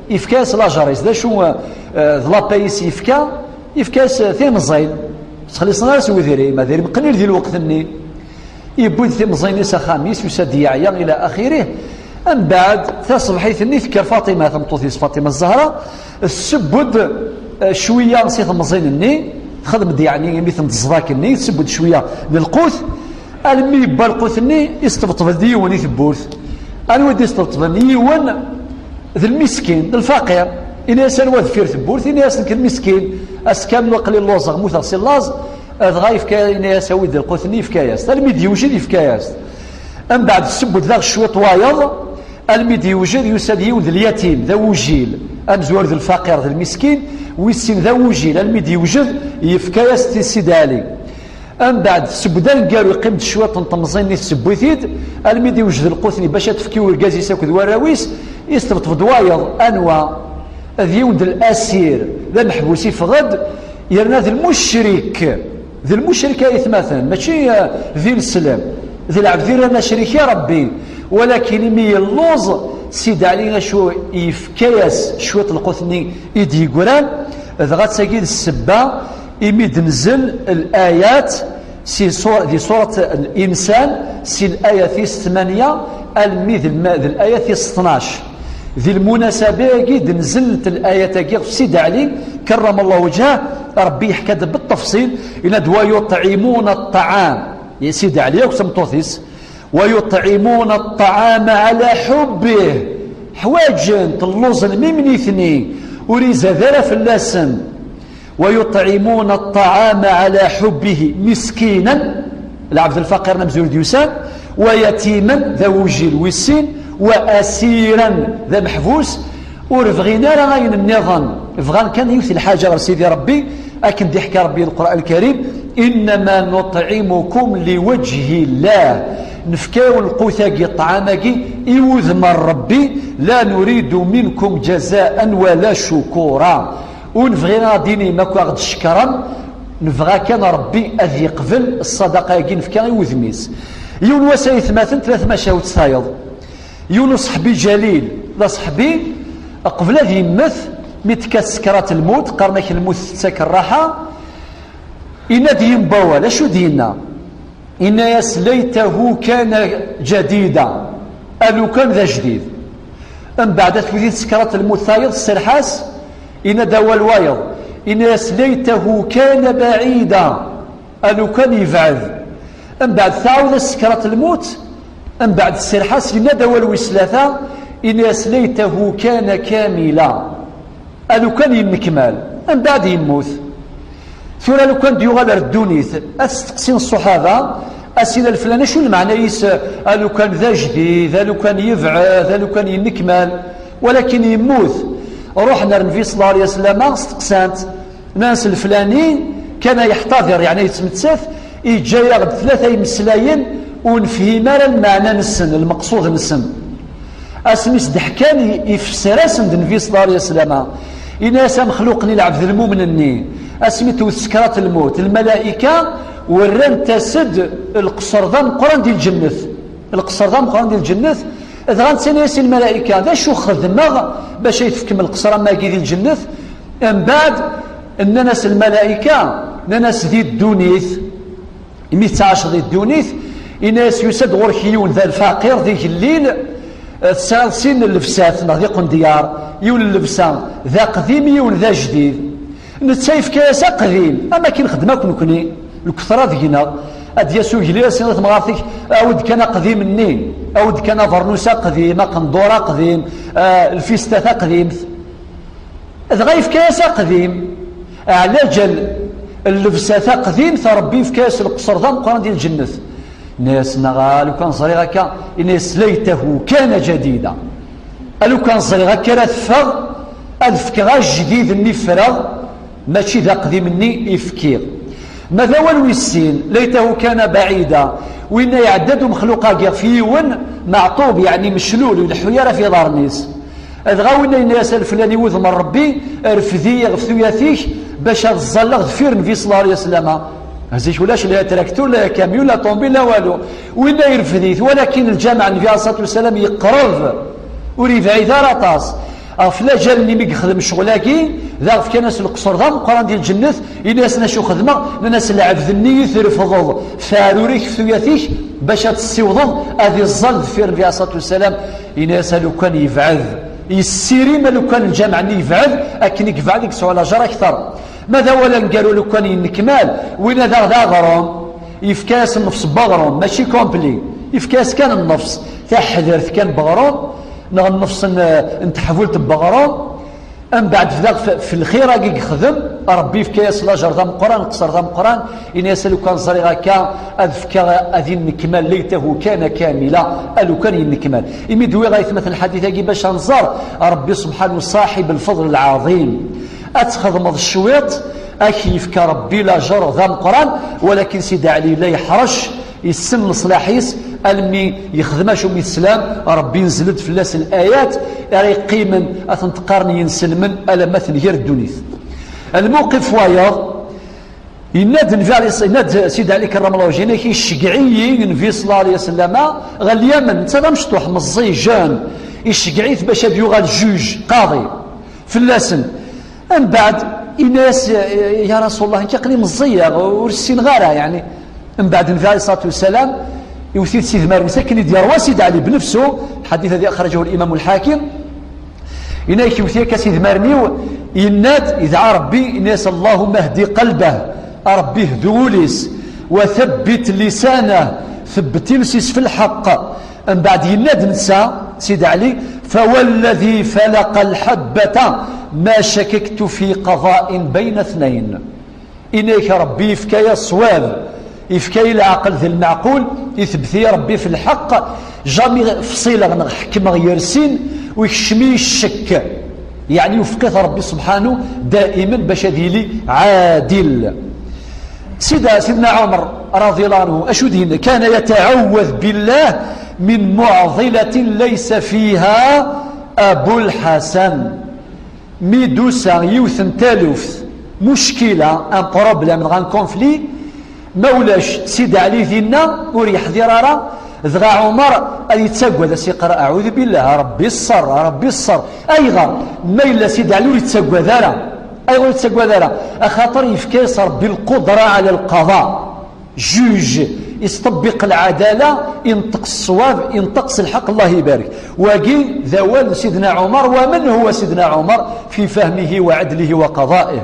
yefka-yas lajar-is, d acu, eh, eh, d lapay-is yefka, yefka-yas, eh, timẓin. Ttxelliṣen ara s wedrim, adrim qlil di lweqt-nni. Yewwi-d timẓin-is axxam-is, yusa-d yeɛya ila axirih. Mbeɛd, taṣebḥit-nni tekker Faṭima, tameṭṭut-is Faṭima Zzahra, tesseww-d, eh, cwiya si temẓin-nni, texdem-d yeɛni imi ten-teẓḍa akkenni, tesseww-d cwiya n lqut, almi yewwa lqut-nni, yesṭebṭeb-d yiwen i tewwurt. Anwa i d-yesṭebṭben? Yiwen d lmiskin, d lfaqir. Ini-as anwa deffir tewwurt, ini-as nekk d lmiskin, ass kamel aql-i lluẓeɣ, muteɣ si llaẓ, dɣa yefka, ini-as awi-d lqut-nni, yefka-yas-t. Almi d-yewjed, yefka-yas-t. Mbeɛd tesseww-d daɣ cwiṭ wayeḍ, almi d-yewjed, yusa-d yiwen d lyatim, d awujil, amezwaru d lfaqir d lmiskin, wis sin d awujil, almi d-yewjed, yefka-yas-t i Sidi Ɛli. Mbeɛd, tesseww-d aneggaru, yeqqim-d cwiṭ n temẓin-nni, tesseww-it-id, almi d-yewjed lqut-nni bac ad t-tefk i urgaz-is akked warraw-is, yesṭebṭeb-d wayeḍ, anwa? D yiwen d lasir, d ameḥbus, iffeɣ-d, yerna d lmucrik. D lmucrik ay atmaten, mačči, eh, d ineslem. D lɛebd i rran acrik i Ṛebbi. Walakin imi yelluẓ, Sidi Ɛli acu yefka-yas? Cwiṭ lqut-nni i d-yeggran, dɣa d tagi d ssebba imi d-nzel layat si sur-, di surat L-Insan, si layat-is tmanya almi d lma-, d layat-is tnac. Di lmunasaba-agi d-nzelt layat-agi ɣef Sidi Ɛli, karramallahu wejhah, Ṛebbi yeḥka-d beṭṭefṣil, yenna-d: "Wa yuṭɛimuna ṭṭɛam", i Sidi Ɛli akk d tmeṭṭut-is, "Wa yuṭɛimuna ṭṭɛama ɛala ḥubbih", ḥwaǧen-t, lluẓen mi nitni, ur izad ara fell-asen. ويطعمون الطعام على حبه مسكينا, lɛebd lfaqir n amzur d-yusan, ويتيما, d agujil wis sin, وأسيرا, d ameḥbus. Ur bɣin ara ayen nniḍen, bɣan kan yiwet lḥaǧa ɣer Sidi Ṛebbi, akken d-iḥka Ṛebbi Lqur'an Lkarim: إنما نطعمكم لوجه الله. Nefka-yawen lqut-agi, ṭṭɛam-agi, i wudem n Ṛebbi, لا نريد منكم جزاء ولا شكورا. Ur nebɣi ara d-inim akk aɣ-d-cekrem, nebɣa kan Ṛebbi ad yeqbel ṣṣadaqa-agi nefka i wudem-is. Yiwen wass ay atmaten, tella tmacahut tayeḍ. Yiwen uṣeḥbi jalil, d aṣeḥbi, qbel ad yemmet, mi tekkat sekrat lmut, qqaren-ak lmut tettak rraḥa, yenna-d yimb awal. Acu d-yenna? Yenna-yas: ليته كان جديدا. A lukan d ajdid. Mbeɛd ad twet sekrat lmut tayeḍ, tserreḥ-as, yenna-d awal wayeḍ. Yenna-yas: ليته كان بعيدا. A lukan yebɛed. Mbeɛd tɛawed-as sekrat lmut, mbeɛd tserreḥ-as, yenna-d awal wis tlata, yenna-yas: ليته كان كاملا. A lukan yennekmal, mbeɛd yemmut. Tura lukan d-yuɣal ar ddunit, ad steqsin ṣṣuḥaba, a sila leflan, acu lmeɛna-is, a lukan d ajdid, a lukan yebɛed, a lukan yennekmal, walakin yemmut. Ruḥen ar Nnbi ṣella Llahu ɛalayhi wa sallam, steqsan-t, nnan-s: leflani kana yeḥtadir, yeɛni yettmettat, yeǧǧa-yaɣ-d tlata imeslayen ur nefhim ara lmeɛna-nsen, lmeqsud-nsen. Asmi s-d-ḥkan, ifesser-asen-d Nnbi ṣella Llahu ɛalayhi wa sallam. Yenna-yas: amexluq-nni, lɛebd lmumen-nni, asmi tewwet sekrat lmut, lmalaika werrant-as-d lqesr d ameqqran di lǧennet. Lqesr d ameqqran di lǧennet, dɣa netta yenna-yas i lmalaika: d acu xedmeɣ bac ay tefkem lqesr am wagi di lǧennet? Mbeɛd nnan-as lmalaika, nnan-as: di ddunit, imi tettɛaceḍ di ddunit, yenna-yas: yusa-d ɣur-k yiwen d lfaqir, d igellil, eh, tesɛiḍ sin n llebsat neɣ d iqendyar, yiwen n llebsa d aqdim, yiwen d ajdid. Netta yefka-yas aqdim, am akken xedmeɣ akk nekni, lketṛa deg-neɣ. Ad d-yas ugellil, ad s-yini i temɣart-ik: awi-d kan aqdim-nni, awi-d kan abernus aqdim, aqendur aqdim, eh, lfista taqdimt. Dɣa yefka-yas aqdim, ɛlaǧal llebsa taqdimt, Ṛebbi yefka-yas lqesr d ameqqran di lǧennet. Yenna-yas: neɣ a lukan ẓriɣ akka, yenna-yas: ليته كان جديدا. A lukan ẓriɣ akka ara teffeɣ, ad fkeɣ ajdid-nni ffreɣ, mačči d aqdim-nni i fkiɣ. Ma d awal wis sin, ليته كان بعيدا, winna iɛedda-d umexluq-agi ɣef yiwen meɛṭub, yeɛni meclul, ur ileḥḥu ara ɣef iḍarren-is. Dɣa winna yenna-yas: a leflani, wudem n Ṛebbi, rfed-iyi ɣef tuyat-ik bac ad ẓẓalleɣ deffir Nnbi ṣella Llahu ɛalayhi wa sallam. Zik ulac la traktur, la kamyun, la ṭumbul, la walu. Winna irfed-it, walakin lǧameɛ n Nnbi ɛalayhi ṣṣlatu wa ssalam yeqreb, ur yebɛid ara aṭas. Ɣef lajal-nni mi yexdem ccɣel-agi, daɣ fkan-as lqesr d ameqqran di lǧennet, yenna-yasen: acu xedmeɣ? Nnan-as: lɛebd-nni i trefdeḍ f teɛruri-k, f tuyat-ik, bac ad tessiwḍeḍ ad iẓẓal deffir Nnbi ɛalayhi ṣṣlatu wa ssalam. Yenna-yas: a lukan yebɛed, yessirim, a lukan lǧameɛ-nni yebɛed, akken i yebɛed i yesɛu lajer akter. Ma d awal aneggaru, lukan yennekmal, winna daɣ d aɣrum, yefka-yas nnefs n weɣrum, mačči complet, yefka-yas kan nnefs, taḥdert kan n weɣrum, neɣ nnefs n, n teḥbult n weɣrum. Mbeɛd daɣ f-, f lxir-agi yexdem, Ṛebbi yefka-yas lajer d ameqqran, lqesr d ameqqran, yenna-yas: a lukan ẓriɣ akka, ad fkeɣ ad yennekmal, ليته كان كاملا, a lukan yennekmal. Imi d-wwiɣ aytmaten lḥadit-agi bac ad nẓer Ṛebbi subḥanahu ṣaḥib lfeḍl lɛaḍim. Ad txedmeḍ cwiṭ, ad k-yefk Ṛebbi lajer d ameqqran, walakin Sidi Ɛli la yeḥrec, yessen leṣlaḥ-is, almi yexdem acu mi teslam, Ṛebbi yenzel-d fell-as layat ara yeqqimen, ad tent-qqaren yinselmen alamma tenger ddunit. Lmuqif wayeḍ, yenna-d Nnbi ɛli-, yenna-d Sidi Ɛli kerrama Llahu wejhahu, iceggeɛ-iyi Nnbi ṣella Llahu ɛalayhi wa sallam ɣer Lyamen, netta d amecṭuḥ meẓẓi, jeune, iceggeɛ-it bac ad yuɣal juge, qaḍi. Fell-asen. Mbeɛd, yenna-yas: ya Rasul Llah, nekk aql-i meẓẓiyeɣ, ur ssineɣ ara, yeɛni. Mbeɛd, Nnbi ɛalayhi ṣṣlatu wa ssalam, iwet-it s idmaren-is akken i d-yerwa Sidi Ɛli bnefsu, lḥadit-agi axraǧahu Limam Lḥakim, yenna-yak: iwet-it akka s idmaren-iw, yenna-d, idɛa Ṛebbi, yenna-yas: اللهم اهد قلبه, a Ṛebbi hdu ul-is, وثبت لسانه, thebbet iles-is f lḥeqq. Mbeɛd yenna-d netta, Sidi Ɛli: فوالذي فلق الحبة ما شككت في قضاء بين اثنين. Ini-ak Ṛebbi yefka-yas ṣṣwab, yefka-yi leɛqel d lmeɛqul, itebbet-iyi Ṛebbi f lḥeqq, jamais fṣileɣ neɣ ḥekmeɣ gar sin, u ikcem-iyi ccekk. Yeɛni yewfeq-it Ṛebbi subḥanu daiman bac ad yili ɛadil. Sida, Sidna Ɛumer, رضي الله عنه, acu d-yenna? كان يتعوذ بالله من معضلة ليس فيها أبو الحسن. Mi d-tusa yiwet n taluft, muckila, un problème, dɣa un conflit, ma ulac Sidi Ɛli dinna, ur yeḥdir ara, dɣa Ɛumer ad yettagad, ad s-yeqqar: "Aɛudu billah, a Ṛebbi ṣṣer, a Ṛebbi ṣṣer." Ayɣer? Ma yella Sidi Ɛli ur yettagad ara. Ayɣer ur yettagad ara? Axaṭer yefka-yas Ṛebbi lqudra ɛla lqaḍa. Juge, iṭebbiq lɛadala, inṭeq ṣṣwab, inṭeq s lḥeqq, Allah ibarek. Wagi d awal n Sidna Ɛumer, ومن هو سيدنا عمر في فهمه وعدله وقضائه.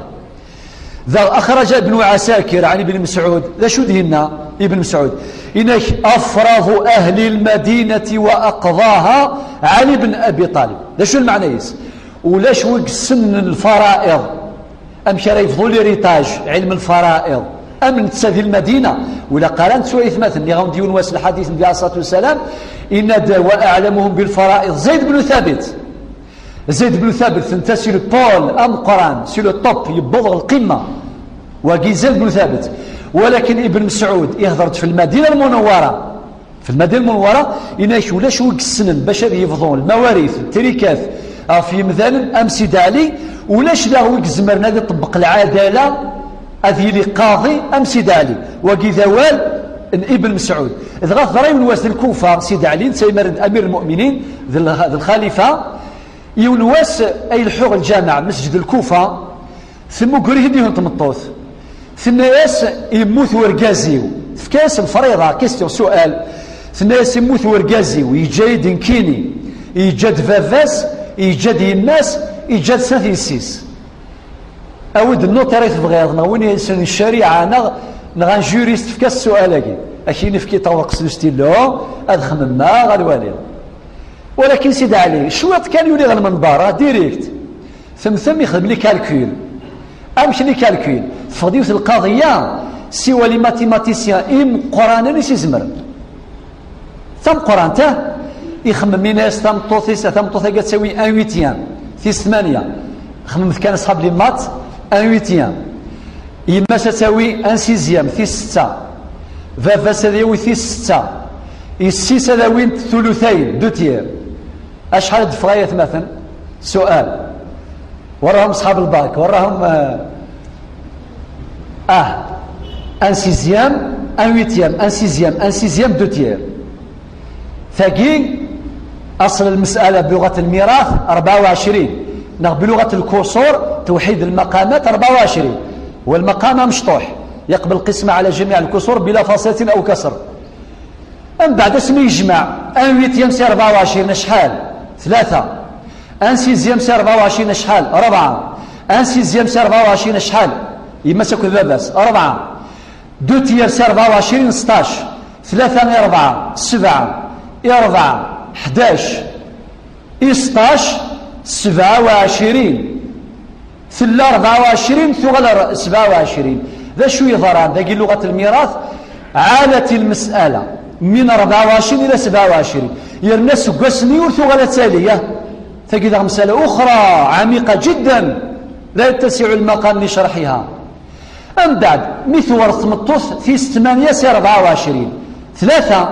Daɣ أخرج ابن عساكر عن ابن مسعود, d acu d-yenna Ibn Mesɛud? Yenna-ak: "أفرض أهل المدينة وأقضاها علي بن أبي طالب." D acu lmeɛna-is? Ulac wi yessnen lfara'iḍ, amek ara yebḍu l'héritage, ɛilm lfara'iḍ, am netta di Lmadina. Ur ilaq ara nettu aytmaten. Nniɣ-awen-d yiwen wass lḥadit n Nnbi alayhi ṣṣalatu wassalam, yenna-d: "وأعلمهم بالفرائض زيد بن ثابت." Zayd ibn Thabit, netta c'est le pôle ameqqran, c'est le top, yewweḍ ɣer lqima. Wagi Zayd ibn Thabit. Walakin Ibn Mesɛud ihder-d fi Lmadina Lmunawwara. Fi Lmadina Lmunawwara, yenna-ak ulac wi yessnen bac ad yebḍu lmawarit, ttrikat, ɣef yimdanen am Sidi Ɛli, ulac daɣ wi izemren ad iṭebbeq lɛadala, ad yili qaḍi am Sidi Ɛli. Wagi d awal n Ibn Mesɛud. Dɣa teḍra yiwen wass di Lkufa, Sidi Ɛli, netta yemaren d Amir Lmuminin, d l-, d lxalifa. Yiwen wass ay leḥḥuɣ lǧameɛ, mesǧed Lkufa, Tmuger-it-id yiwet n tmeṭṭut. Tenna-yas: "Yemmut wergaz-iw." Tefka-yas lefriḍa, question, sual. Tenna-yas: "Yemmut wergaz-iw, yeǧǧa-yi-d nekkini, yeǧǧa-d baba-s, yeǧǧa-d yemma-s, yeǧǧa-d snat yessi-s." Awi-d nnuṭ ara tebɣiḍ, neɣ win yessnen ccariɛa, neɣ, neɣ un juriste, tefka-s sual-agi. Akin efk-iyi ṭṭabaq s lustillu, ad xemmemeɣ, ad waliɣ. Walakin Sidi Ɛli, cwiṭ kan yuli ɣer lmenbar, ah, direct. Temtem ixdem les calculs. Amek les calculs? Teffeɣ-d yiwet lqaḍiya, siwa les mathématiciens imeqqranen i s-izemren. Tameqqrant, ah, ixemmem, yenna-yas tameṭṭut-is, tameṭṭut-agi ad tawi un huitième, tis tmanya. Xemmemet kan asxab les maths, un huitième. Yemma-s ad tawi un sixième, tis setta. Baba-s ad yawi tis setta. Yessi-s ad awint tulutayn, deux tiers. Acḥal ad d-teffeɣ ay atmaten? Sual. Werrahum ṣḥab lbak, werrahum, eh, ah, un sixième, un huitième, un sixième, un sixième, deux tiers. Tagi, أصل المسألة بلغة الميراث أربعة وعشرين, neɣ بلغة الكسور توحيد المقامات أربعة وعشرين, والمقام مشطوح يقبل القسمة على جميع الكسور بلا فاصلة أو كسر. Mbeɛd asmi yejmeɛ un huitième si rebɛa u ɛecrin acḥal? Tlata. Un sixième si rebɛa u ɛecrin acḥal? Rebɛa. Un sixième si rebɛa u ɛecrin acḥal? Yemma-s akked baba-s, rebɛa. Deux tiers si rebɛa u ɛecrin, sṭac. Tlata i rebɛa, sebɛa. I rebɛa, ḥdac. I sṭac, sebɛa u ɛecrin. Tella rebɛa u ɛecrin, tuɣal r-, sebɛa u ɛecrin. D acu yeḍran dagi, luɣat lmirat? عالت المسألة من أربعة وعشرين إلى سبعة وعشرين. Yerna seg wass-nni ur tuɣal ad tali, ah. Tagi daɣ مسألة أخرى عميقة جدا لا يتسع المقام لشرحها. Mbeɛd, mi tewret tmeṭṭut tis tmanya si rebɛa u ɛecrin, tlata,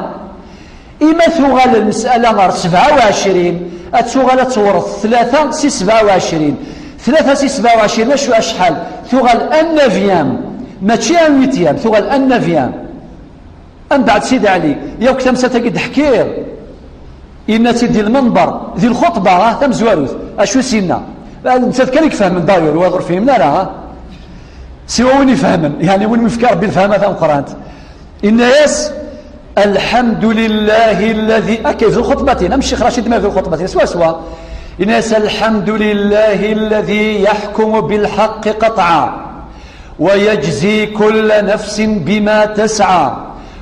ima tuɣal lmesala ɣer sebɛa u ɛecrin, ad tuɣal ad tewret tlata si sebɛa u ɛecrin. Tlata si sebɛa u ɛecrin, acu, acḥal? Tuɣal un neuvième, mačči un huitième, tuɣal un neuvième. Mbeɛd Sidi Ɛli, yakk tamsalt-agi d-ḥkiɣ, yenna-tt-id di lmenber, di lxuṭba, ah, tamezwarut. Acu s-yenna? Nettat kan i ifehmen d'ailleurs, wayeḍ ur fhimen ara, ah. Siwa win ifehmen, yeɛni win yefka Rebbi lefhama tameqqrant. Yenna-yas: "الحمد لله الذي", akka, di lxuṭbatin, am Ccix Racid ma di lxuṭbatin, swaswa. Yenna-yas: "الحمد لله الذي يحكم بالحق قطعا." "ويجزي كل نفس بما تسعى،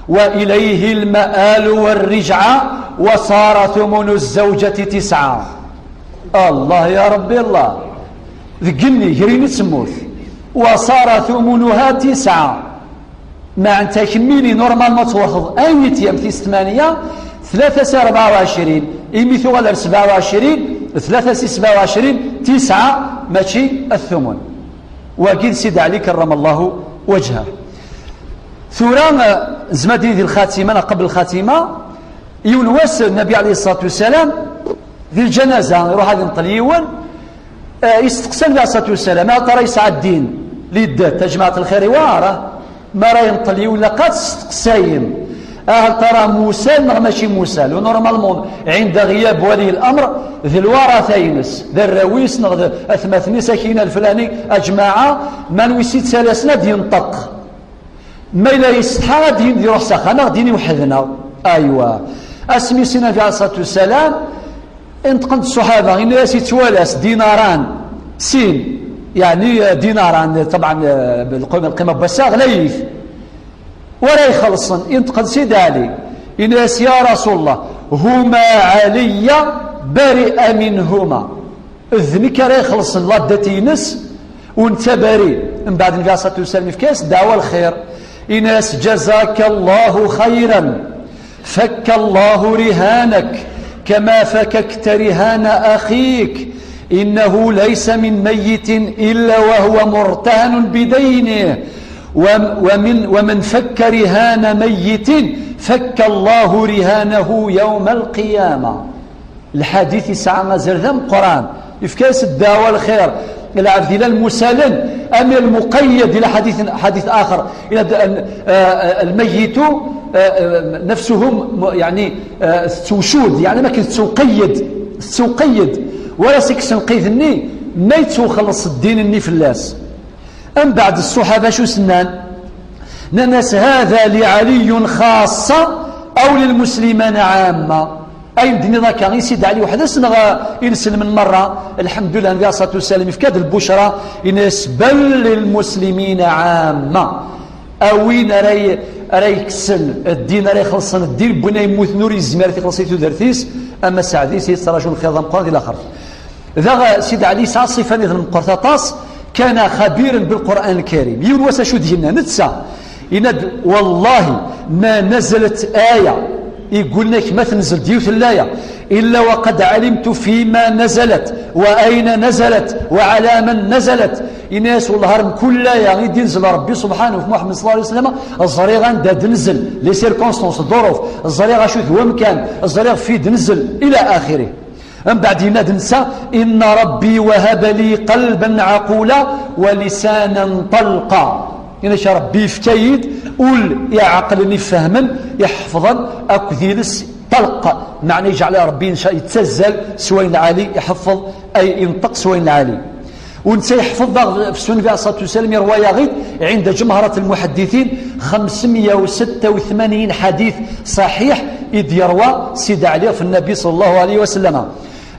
وإليه المآل والرجعى، وصار ثمن الزوجة تسعة." Allah, ya Rebbi, Allah. Deg igenni, ger-in i temmut. Wa ṣara tumunuha tisɛa. Meɛna takemmili, normalement, ad tewrteḍ ayen i t-yam tis tmanya, tlata si rebɛa u ɛecrin, imi tuɣal ar sebɛa u ɛecrin, tlata si sebɛa u ɛecrin, tisɛa, mačči at tumun. Wagi d Sidi Ɛli karrama Allahu wajhah. Tura, eh, nezmer ad d-nini di lxatima, neɣ qabel lxatima, yiwen wass, Nnabi ɛalayhi ṣṣalatu wassalam, di lǧanaza, iruḥ ad inṭel yiwen, eh, isteqsa Nnabi ɛalayhi ṣṣalatu wassalam: "Hal tara yesɛa ddin liddat, a jmaɛat lxir?" Iwa ara, ma ara yenṭel yiwen, ilaq ad testeqsayem: "Hal tara musal neɣ mačči musal?" U normalement, ɛinda ɣiyab wali l-amr, d lwarata-ines, d arraw-is neɣ d atmaten-is, akina leflani, a jmaɛa, ma n wis ittalasen ad yenṭeq. Ma yella yessetḥa, ad d-yini, ad iruḥ s axxam, ad d-yini: "Weḥd-neɣ." Aywa. Asmi s-yenna Nnabi ɛalayhi ṣṣalatu wassalam, inṭeqen-d ṣṣuḥaba, yenna-yas: "Yettwala-s dinaran, sin, yeɛni, eh, dinaran, ṭebɛen, eh, lqima, lqima n wass-a ɣlayit. Wa ara ixellṣen?" Inṭeq-d Sidi Ɛli, yenna-yas: "Ya Rasul Llah, huma ɛaliya, bari'a minhuma." D nekk ara ixellṣen la dette-ines, u netta bari. Mbeɛd, Nnabi ɛalayhi ṣṣalatu wassalam yefka-yas ddeɛwa lxir. Yenna-yas: "Jazaka Allahu xayran, fakka Allahu rihanak, kama fakakta rihana axik, innahu laysa min mayyitin illa wa huwa murtahanun bidaynih, wa, wa min, wa man fakka rihana mayyitin, fakka Allahu rihanahu yawma al-qiyamah." Lḥadit yesɛa azal d ameqqran, yefka-yas ddeɛwa lxir. Lɛebd ila lmusalen, am lmuqayyad ila ḥadit, ḥadit axer, ila d-, an-, eh, lmayitu, eh, eh, nafsuhu mu-, yeɛni, eh, tettewcud, yeɛni ma kan tettewqeyyed, tettewqeyyed. Wala seg isenqiden-nni, ma yettwexleṣ ddin-nni fell-as. Mbeɛd ṣṣuḥaba acu s-nnan? Nnan-as: "Hada li Ɛaliyun xaṣṣa aw lilmuslimina ɛamma." Ayen d-tenniḍ akka i Sidi Ɛli weḥd-s neɣ i inselmen merra? Lḥemdullah, Nnabi ɛalayhi ṣṣalatu wassalam yefka-d lbucra, yenna-yas: "Bal lilmuslimina ɛamma." A win ara y-, ara yekksen ddin, ara ixellṣen ddin n win ay yemmuten ur yezmir ad t-ixelleṣ i tudert-is, ama saɛd-is, yettraǧu lxir d ameqqran di laxert. Daɣ Sidi Ɛli yesɛa ṣṣifa nniḍen meqqret aṭas, kana xabiran bilquran lkarim. Yiwen wass acu d-yenna netta? Yenna-d: "Wallahi ma nazalat aya", yeggullen-ak ma tenzel-d yiwet n laya, "illa wa qad alimtu fima nazalat, wa ayna nazalat, wa ala man nazalat." Yenna-yas: "Wellah ar mkul aya i d-inzel Rebbi subḥanahu ɣef Muḥemmed ṣalla Llahu ɛalayhi wa sallam, ẓriɣ anda d-tenzel, les circonstances, ḍḍuruf, ẓriɣ acu d wamkan, ẓriɣ fi d-tenzel, ila axirih." Mbeɛd yenna-d netta: "Inna Rabbi wahaba li qalban ɛaqula wa lisanan talqa." Yenna-k: "Rebbi yefka-yi-d ul iɛeqlen, ifehmen, iḥefḍen, akked iles talq." Meɛna yeǧɛel Rebbi, inca, yettazzal s wayen lɛali, iḥeffeḍ, ay inṭeq s wayen lɛali. U netta yeḥfeḍ daɣ ɣef Ssunan Nnbi ɛalayhi ṣṣalatu wassalam, yerwa-yaɣ-id ɛinda ǧemhrat lmuḥadditin, xemsemya u setta u tmanyin ḥadit ṣaḥiḥ i d-yerwa Sidi Ɛli ɣef Nnabi ṣalla Llahu ɛalayhi wa sallam.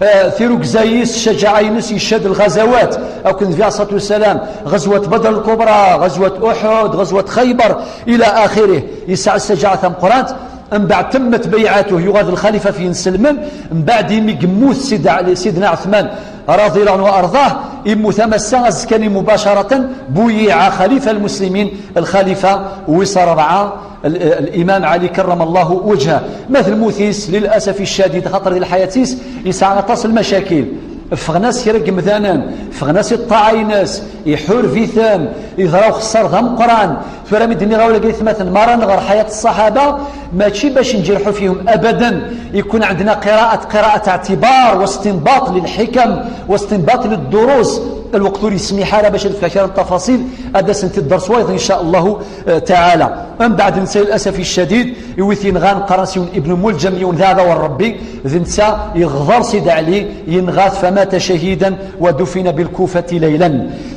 Eh, tirugza-is, ccajaɛa-ines, yecca-d lɣazawat akked Nnbi ɛalayhi ṣṣalatu wassalam, ɣazwat Badr al-Kubra, ɣazwat Uḥud, ɣazwat Xaybar, ila axirih. Yesɛa ccajaɛa tameqqrant. Mbeɛd temmet bayɛatuh, yuɣal d lxalifa f yinselmen. Mbeɛd imi yemmut Sidi Ɛli, Sidna Ɛetman, رضي الله عنه وأرضاه, immut am ass-a, azekka-nni mubacaratan, buyiɛa xalifa lmuslimin, lxalifa wis rebɛa, l-, l-, Limam Ɛli karrama Llahu wajhah. Ma d lmut-is, lilasaf ccadid, xaṭer di lḥayat-is yesɛa aṭas n lmacakil. Ffɣen-as kra n yemdanen, ffɣen-as i ṭṭaɛa-ines, iḥureb-iten, yeḍra uxeṣṣar d ameqqran. Tura mi d-nniɣ awal-agi, aytmaten, ma ara nɣer ḥayat ṣṣaḥaba, mačči bac njerḥu fihum abadan, يكون عندنا قراءة، قراءة اعتبار واستنباط للحكم واستنباط للدروس. Lweqt ur yesmiḥ ara bac ad fkeɣ kra n ttafaṣil, ad asent-id-ders wayeḍ, in ca Allahu, eh, taɛala. Mbeɛd netta, lilasaf ccadid, i wi t-yenɣan, qqaren-as yiwen Ibn Muljam, yiwen d aɛdaw n Rebbi, d netta yeɣder Sidi Ɛli, yenɣa-t, فمات شهيدا ودفن بالكوفة ليلا.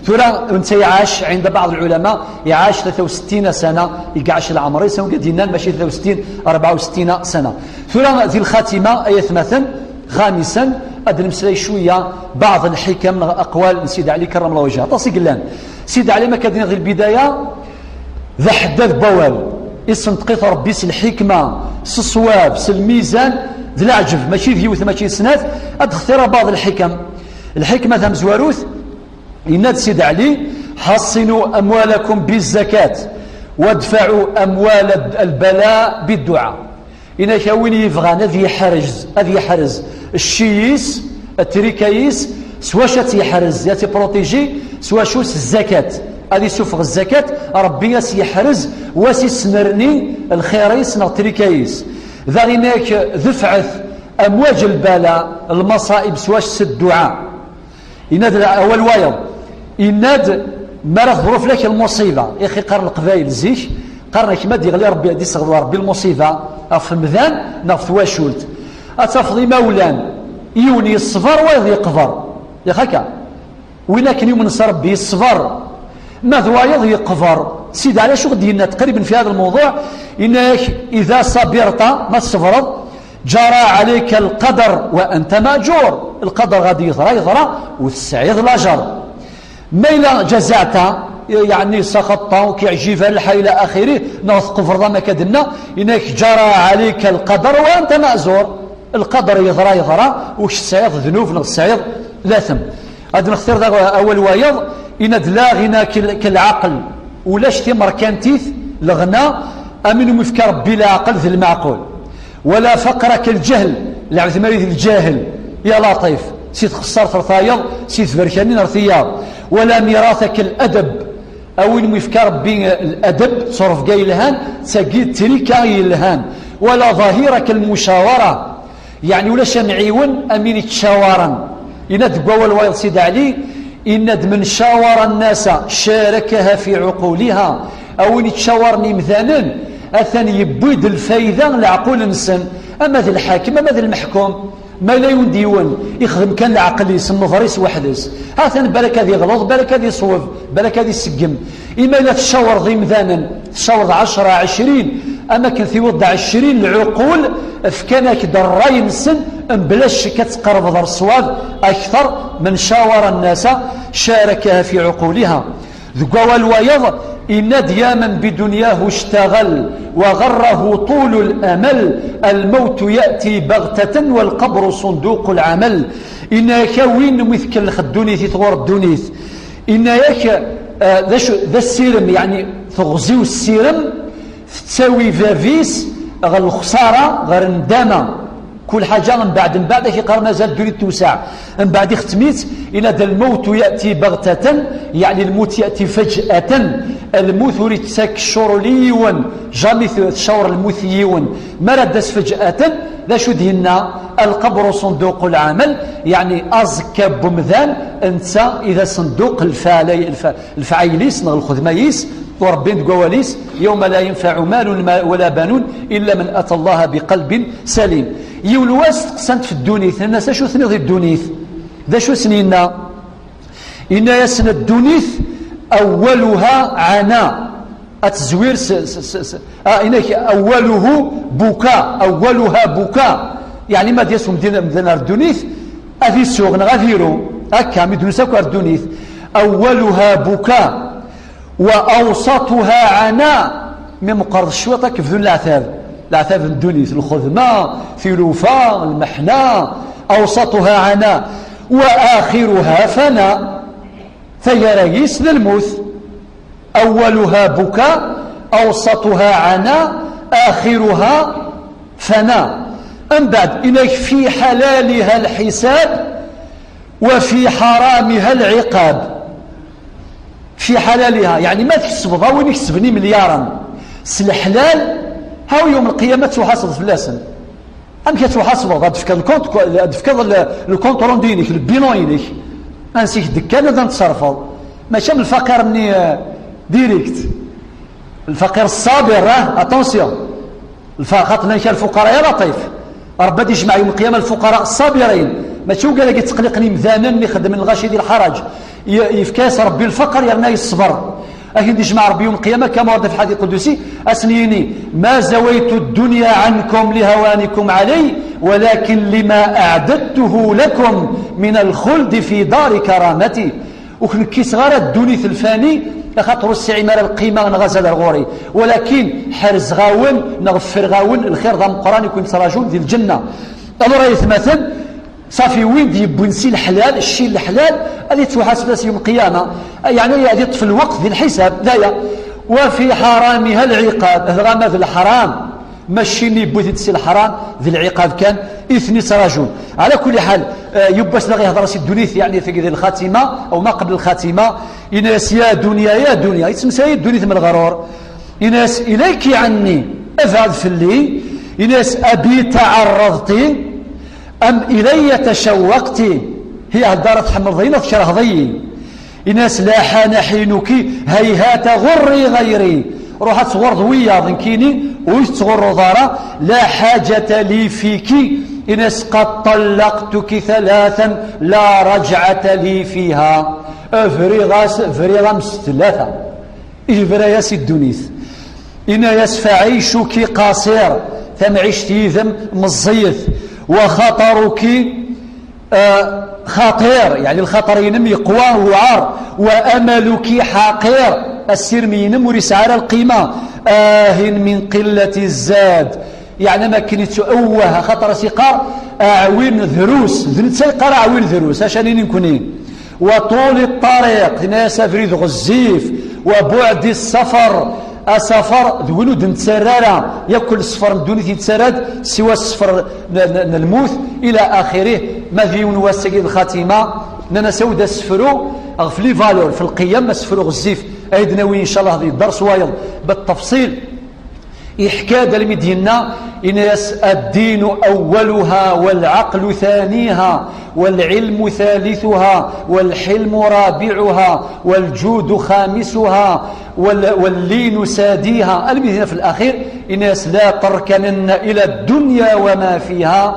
Tura netta iɛac, ɛinda baɛḍ lɛulama, iɛac tlata u settin sana, i iɛac leɛmer-is, am wigad yennan, mačči tlata u settin, rebɛa u settin sana. Tura di lxatima, ay atmaten, xamisan, ad d-nemmeslay cwiya baɛḍ lḥikam neɣ aqwal n Sidi Ɛli karrama Llahu wajhah. Aṭas i yellan. Sidi Ɛli, ma akka d-nniɣ di lbidaya, d aḥeddad n wawal. Isenṭeq-it Rebbi s lḥikma, s ṣṣwab, s lmizan, d leɛǧeb, mačči d yiwet, mačči d snat. Ad d-xtireɣ baɛḍ lḥikam. Lḥikma tamezwarut, Yenna-d Sidi Ɛli: حصنوا أموالكم بالزكاة وادفعوا أموال البلاء بالدعاء. Yenna-k, a win yebɣan ad yeḥrez, ad yeḥrez cci-is, trika-is, s wacu ad tt-yeḥrez, ad tt-iprotiji, s wacu? S zzakat. Ad isuffeɣ zzakat, Ṛebbi ad s-yeḥrez, wa s-isnerni lxir-is neɣ trika-is. Daɣ yenna-k: دفعوا أموال البلاء, lmaṣaib, s wacu? S dduɛa. Yenna-d awal wayeḍ, yenna-d: mi ara teḍru fell-ak lmuṣiba, ixi qqaren Leqbayel zik, qqaren-ak ma d-yeɣli Ṛebbi, ad d-iseɣḍel Ṛebbi lmuṣiba ɣef umdan neɣ ɣef twacult. Ad tafeḍ imawlan, yiwen yeṣber, wayeḍ yeqber. Yak akka, win akken yumen s Ṛebbi yeṣber, ma d wayeḍ yeqber. Sidi Ɛli acu ɣ-d-yenna tqriben fi hada lmewḍuɛ, yenna-ak: إذا صبرت, ma tṣebreḍ, جرى عليك القدر وأنت مأجور. Lqader ɣa d-yeḍra, yeḍra, ur tesɛiḍ lajer. Ma yella جزعت, yeɛni سخطت, ur k-yeɛjib ara lḥal ila axiri, neɣ tqebreḍ am akka d-nna, yenna-k: جرى عليك القدر وأنت مأجور. Lqader yeḍra, yeḍra, ur k-tesɛiḍ ddnub neɣ tesɛiḍ latem. Ad nextir daɣ awal wayeḍ, yenna-d: لا غنى كال-, كالعقل. Ulac timerkantit, leɣna, am win umi yefka Ṛebbi leɛqel d lmeɛqul. ولا فقر كالجهل, lɛebd ma d lǧahel, ya laṭif, si txessart ɣer tayeḍ, si tberkanin ɣer tiyaḍ. ولا ميراث كالأدب, a win umi yefka Ṛebbi ladab, ttṣuref yelhan, d tagi d trika yelhan. ولا ظهير كالمشاورة, yeɛni ulac amɛiwen am win yettcawaren. Yenna-d deg wawal wayeḍ Sidi Ɛli, yenna-d: من شاور الناس شاركها في عقولها. A win yettcawaren imdanen, atan yewwi-d lfayda n leɛqul-nsen, ama d lḥakem, ama d lmeḥkum. Ma yella yiwen d yiwen ixdem kan leɛqel-is, nneḍer-is weḥd-s, atan balak ad yeɣleḍ, balak ad yeṣweb, balak ad iseggem. Imi la tcawreḍ imdanen, tcawreḍ ɛecra, ɛecrin, am akken tiwiḍ-d ɛecrin lɛuqul, fkan-ak-d ṛṛay-nsen, mebla ccek ad tqerrbeḍ ɣer ṣṣwab akteṛ. من شاور الناس شاركها في عقولها. Deg wawal wayeḍ, yenna-d: يا من بدنياه اشتغل وغره طول الأمل، الموت يأتي بغتة والقبر صندوق العمل. Yenna-ak: a win umi tkellex ddunit, i tɣur ddunit. Yenna-ak, eh, d acu, d asirem, yeɛni teɣzi ussirem, tettawi bab-is ɣer lexsara, ɣer ndama. Kul ḥaǧa mbeɛd, mbeɛd ad k-iqqar mazal ddunit tewseɛ. Mbeɛd ixettem-itt, yenna-d: الموت يأتي بغتة, yeɛni lmut يأتي فجأة. Lmut ur ittak ccurul i yiwen, jamais t-, tcawr lmut i yiwen. Mi ara d-tas فجأة, d acu d-yenna? القبر صندوق العمل, yeɛni aẓekka n umdan, netta i d asenduq lfaɛlay-, lfa-, lefɛayel-is neɣ lxedma-is, u Ṛebbi deg wawal-is: يوم لا ينفع مال ولا بنون إلا من أتى الله بقلب سليم. Yiwen wass steqsan-t ɣef ddunit, nnan-as: acu tenniḍ i ddunit? D acu sen-yenna? Yenna-yasen: ddunit أولها عنا. Ad tezwir s, s, s, s, ah, yenna-ak: أوله بكاء، أولها بكاء. Yeɛni ma d-yas umdan, umdan ar ddunit, ad isuɣ neɣ ad iru. Akka, mi d-nusa akk ar ddunit. أولها بكاء وأوسطها عناء. Mi meqqreḍ cwiṭ, ad k-bdun leɛtab. Leɛtab n ddunit, lxedma, tilufa, lmeḥna. أوسطها عناء وآخرها فناء. Taggara-is d lmut. أولها بكاء، أوسطها عناء، آخرها فناء. Mbeɛd, yenna-ak: في حلالها الحساب وفي حرامها العقاب. في حلالها, yeɛni ma tkesbeḍ, a win ikesben imelyaren s leḥlal, ha yawm lqiyama ad ttuḥasbeḍ fell-asen. Amek ad ttuḥasbeḍ? Ad d-tefkeḍ lkont, ad d-tefkeḍ le, le compte rendu-inek, le bilan-inek. Ansi k-d-kkan ad n-tṣerfeḍ. Mačči am lfaqir-nni, eh, direct. Lfaqir ṣṣabir, ah, attention. Lfa-, xaṭer llan kra lfuqara, ya laṭif. Ṛebbi ad ijmeɛ yawm lqiyama lfuqara ṣṣabirin. Mačči ugar-agi ttqelliqen imdanen mi xeddmen lɣaci di lḥaraǧ. Y-, yefka-yas Ṛebbi lfaqer yerna yeṣber. Ad k-id-ijmeɛ Ṛebbi yawm lqiyama, kama ورد في الحديث القدسي, ad sen-yini: ما زويت الدنيا عنكم لهوانكم علي، ولكن لما أعددته لكم من الخلد في دار كرامتي. Ur ken-kkiseɣ ara ddunit lfani, axaṭer ur tesɛim ara lqima neɣ azal ar ɣur-i. Walakin ḥerzeɣ-awen neɣ ffreɣ-awen lxir d ameqqran i ken-yettraǧun di lǧenna. Alors, ay atmaten, Safi, win d-yewwin si leḥlal, cci n leḥlal, ad yettwaḥaseb ass yum qiyama. Yeɛni ad yeṭṭef lweqt di lḥisab, d aya. Wa fi ḥaramiha lɛiqab, dɣa ma d leḥram, ma cci-nni yewwi-t-id si leḥram, d lɛiqab kan i ten-ittrajun. Ɛla kulli ḥal, eh, yiwwas neɣ ihder si ddunit, yeɛni tagi di lxatima, aw ma qbel lxatima, yenna-yas: "Ya dunya, ya dunya", yettemsay ddunit m leɣrur. Yenna-yas: "Ilayki ɛanni", abɛed fell-i. Yenna-yas: "Abi taɛerraḍti am ilayya tacawwaqti", hi heddara tḥemmleḍ-iyi neɣ tkerheḍ-iyi. Yenna-yas: "La ḥana ḥinuki, hayhata ɣurri ɣayri", ruḥ ad tɣurreḍ wiyaḍ, nekkini ur tettɣurruḍ ara. "La ḥaǧata li fiki", yenna-yas: "Qad ṭallaqtuki thalathan la rajɛata li fiha", briɣ-as, briɣ-am s tlata. Yebra-yas i ddunit. Yenna-yas: "Faɛicuki qasir", tamɛict yid-m meẓẓiyet. "Wa xataruki, ah, xaṭir", yeɛni lxaṭer-inem yeqwa, yewɛer. "Wa amaluki ḥaqir", assirem-inem ur yesɛi ara lqima. "Ahin min qillati zzad", yeɛni am akken yettu-, awah, axaṭer as-yeqqar aɛwin drus, d netta yeqqar aɛwin drus, acu ara nini nekni. "Wa ṭuli ṭṭariq", yenna-yas abrid ɣezzif. "Wa buɛdi ssafar", asafar d win ur d-nettarra ara, yakk ssefr n ddunit yettarra-d, siwa ssefr n, n, n lmut, ila axirih. Ma d yiwen wass-agi d lxatima, nnan-as awi-d asefru ɣef les valeurs, f lqiyam, asefru ɣezzif, ay d-nawi incallah di dders wayeḍ, بالتفصيل. Yeḥka-d almi d-yenna, yenna-yas: "الدين أولها والعقل ثانيها والعلم ثالثها والحلم رابعها والجود خامسها وال-، واللين ساديها". Almi d-yenna f laxir, yenna-yas: "لا تركنن إلى الدنيا وما فيها".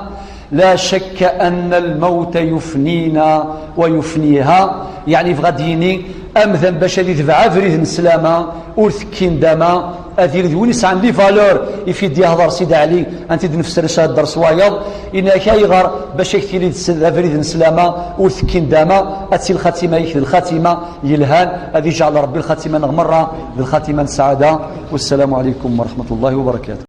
"La cakka anna lmawta yufnina wa yufniha", yeɛni yebɣa ad d-yini, amdan bac ad itbeɛ abrid n sslama, ur tekkin dama, ad yili d win yesɛan les valeurs, ifi d-yehder Sidi Ɛli, anti d-nefser ccahad dders wayeḍ, inak ayɣer bac ad k-tili d s-, d abrid n sslama, ur tekkin dama, ad tili lxatima-ik d lxatima yelhan, ad ijeɛl Rebbi lxatima-nneɣ merra d lxatima n ssaɛada. Wassalamu ɛalaykum wa raḥmatullahi wa barakatuh.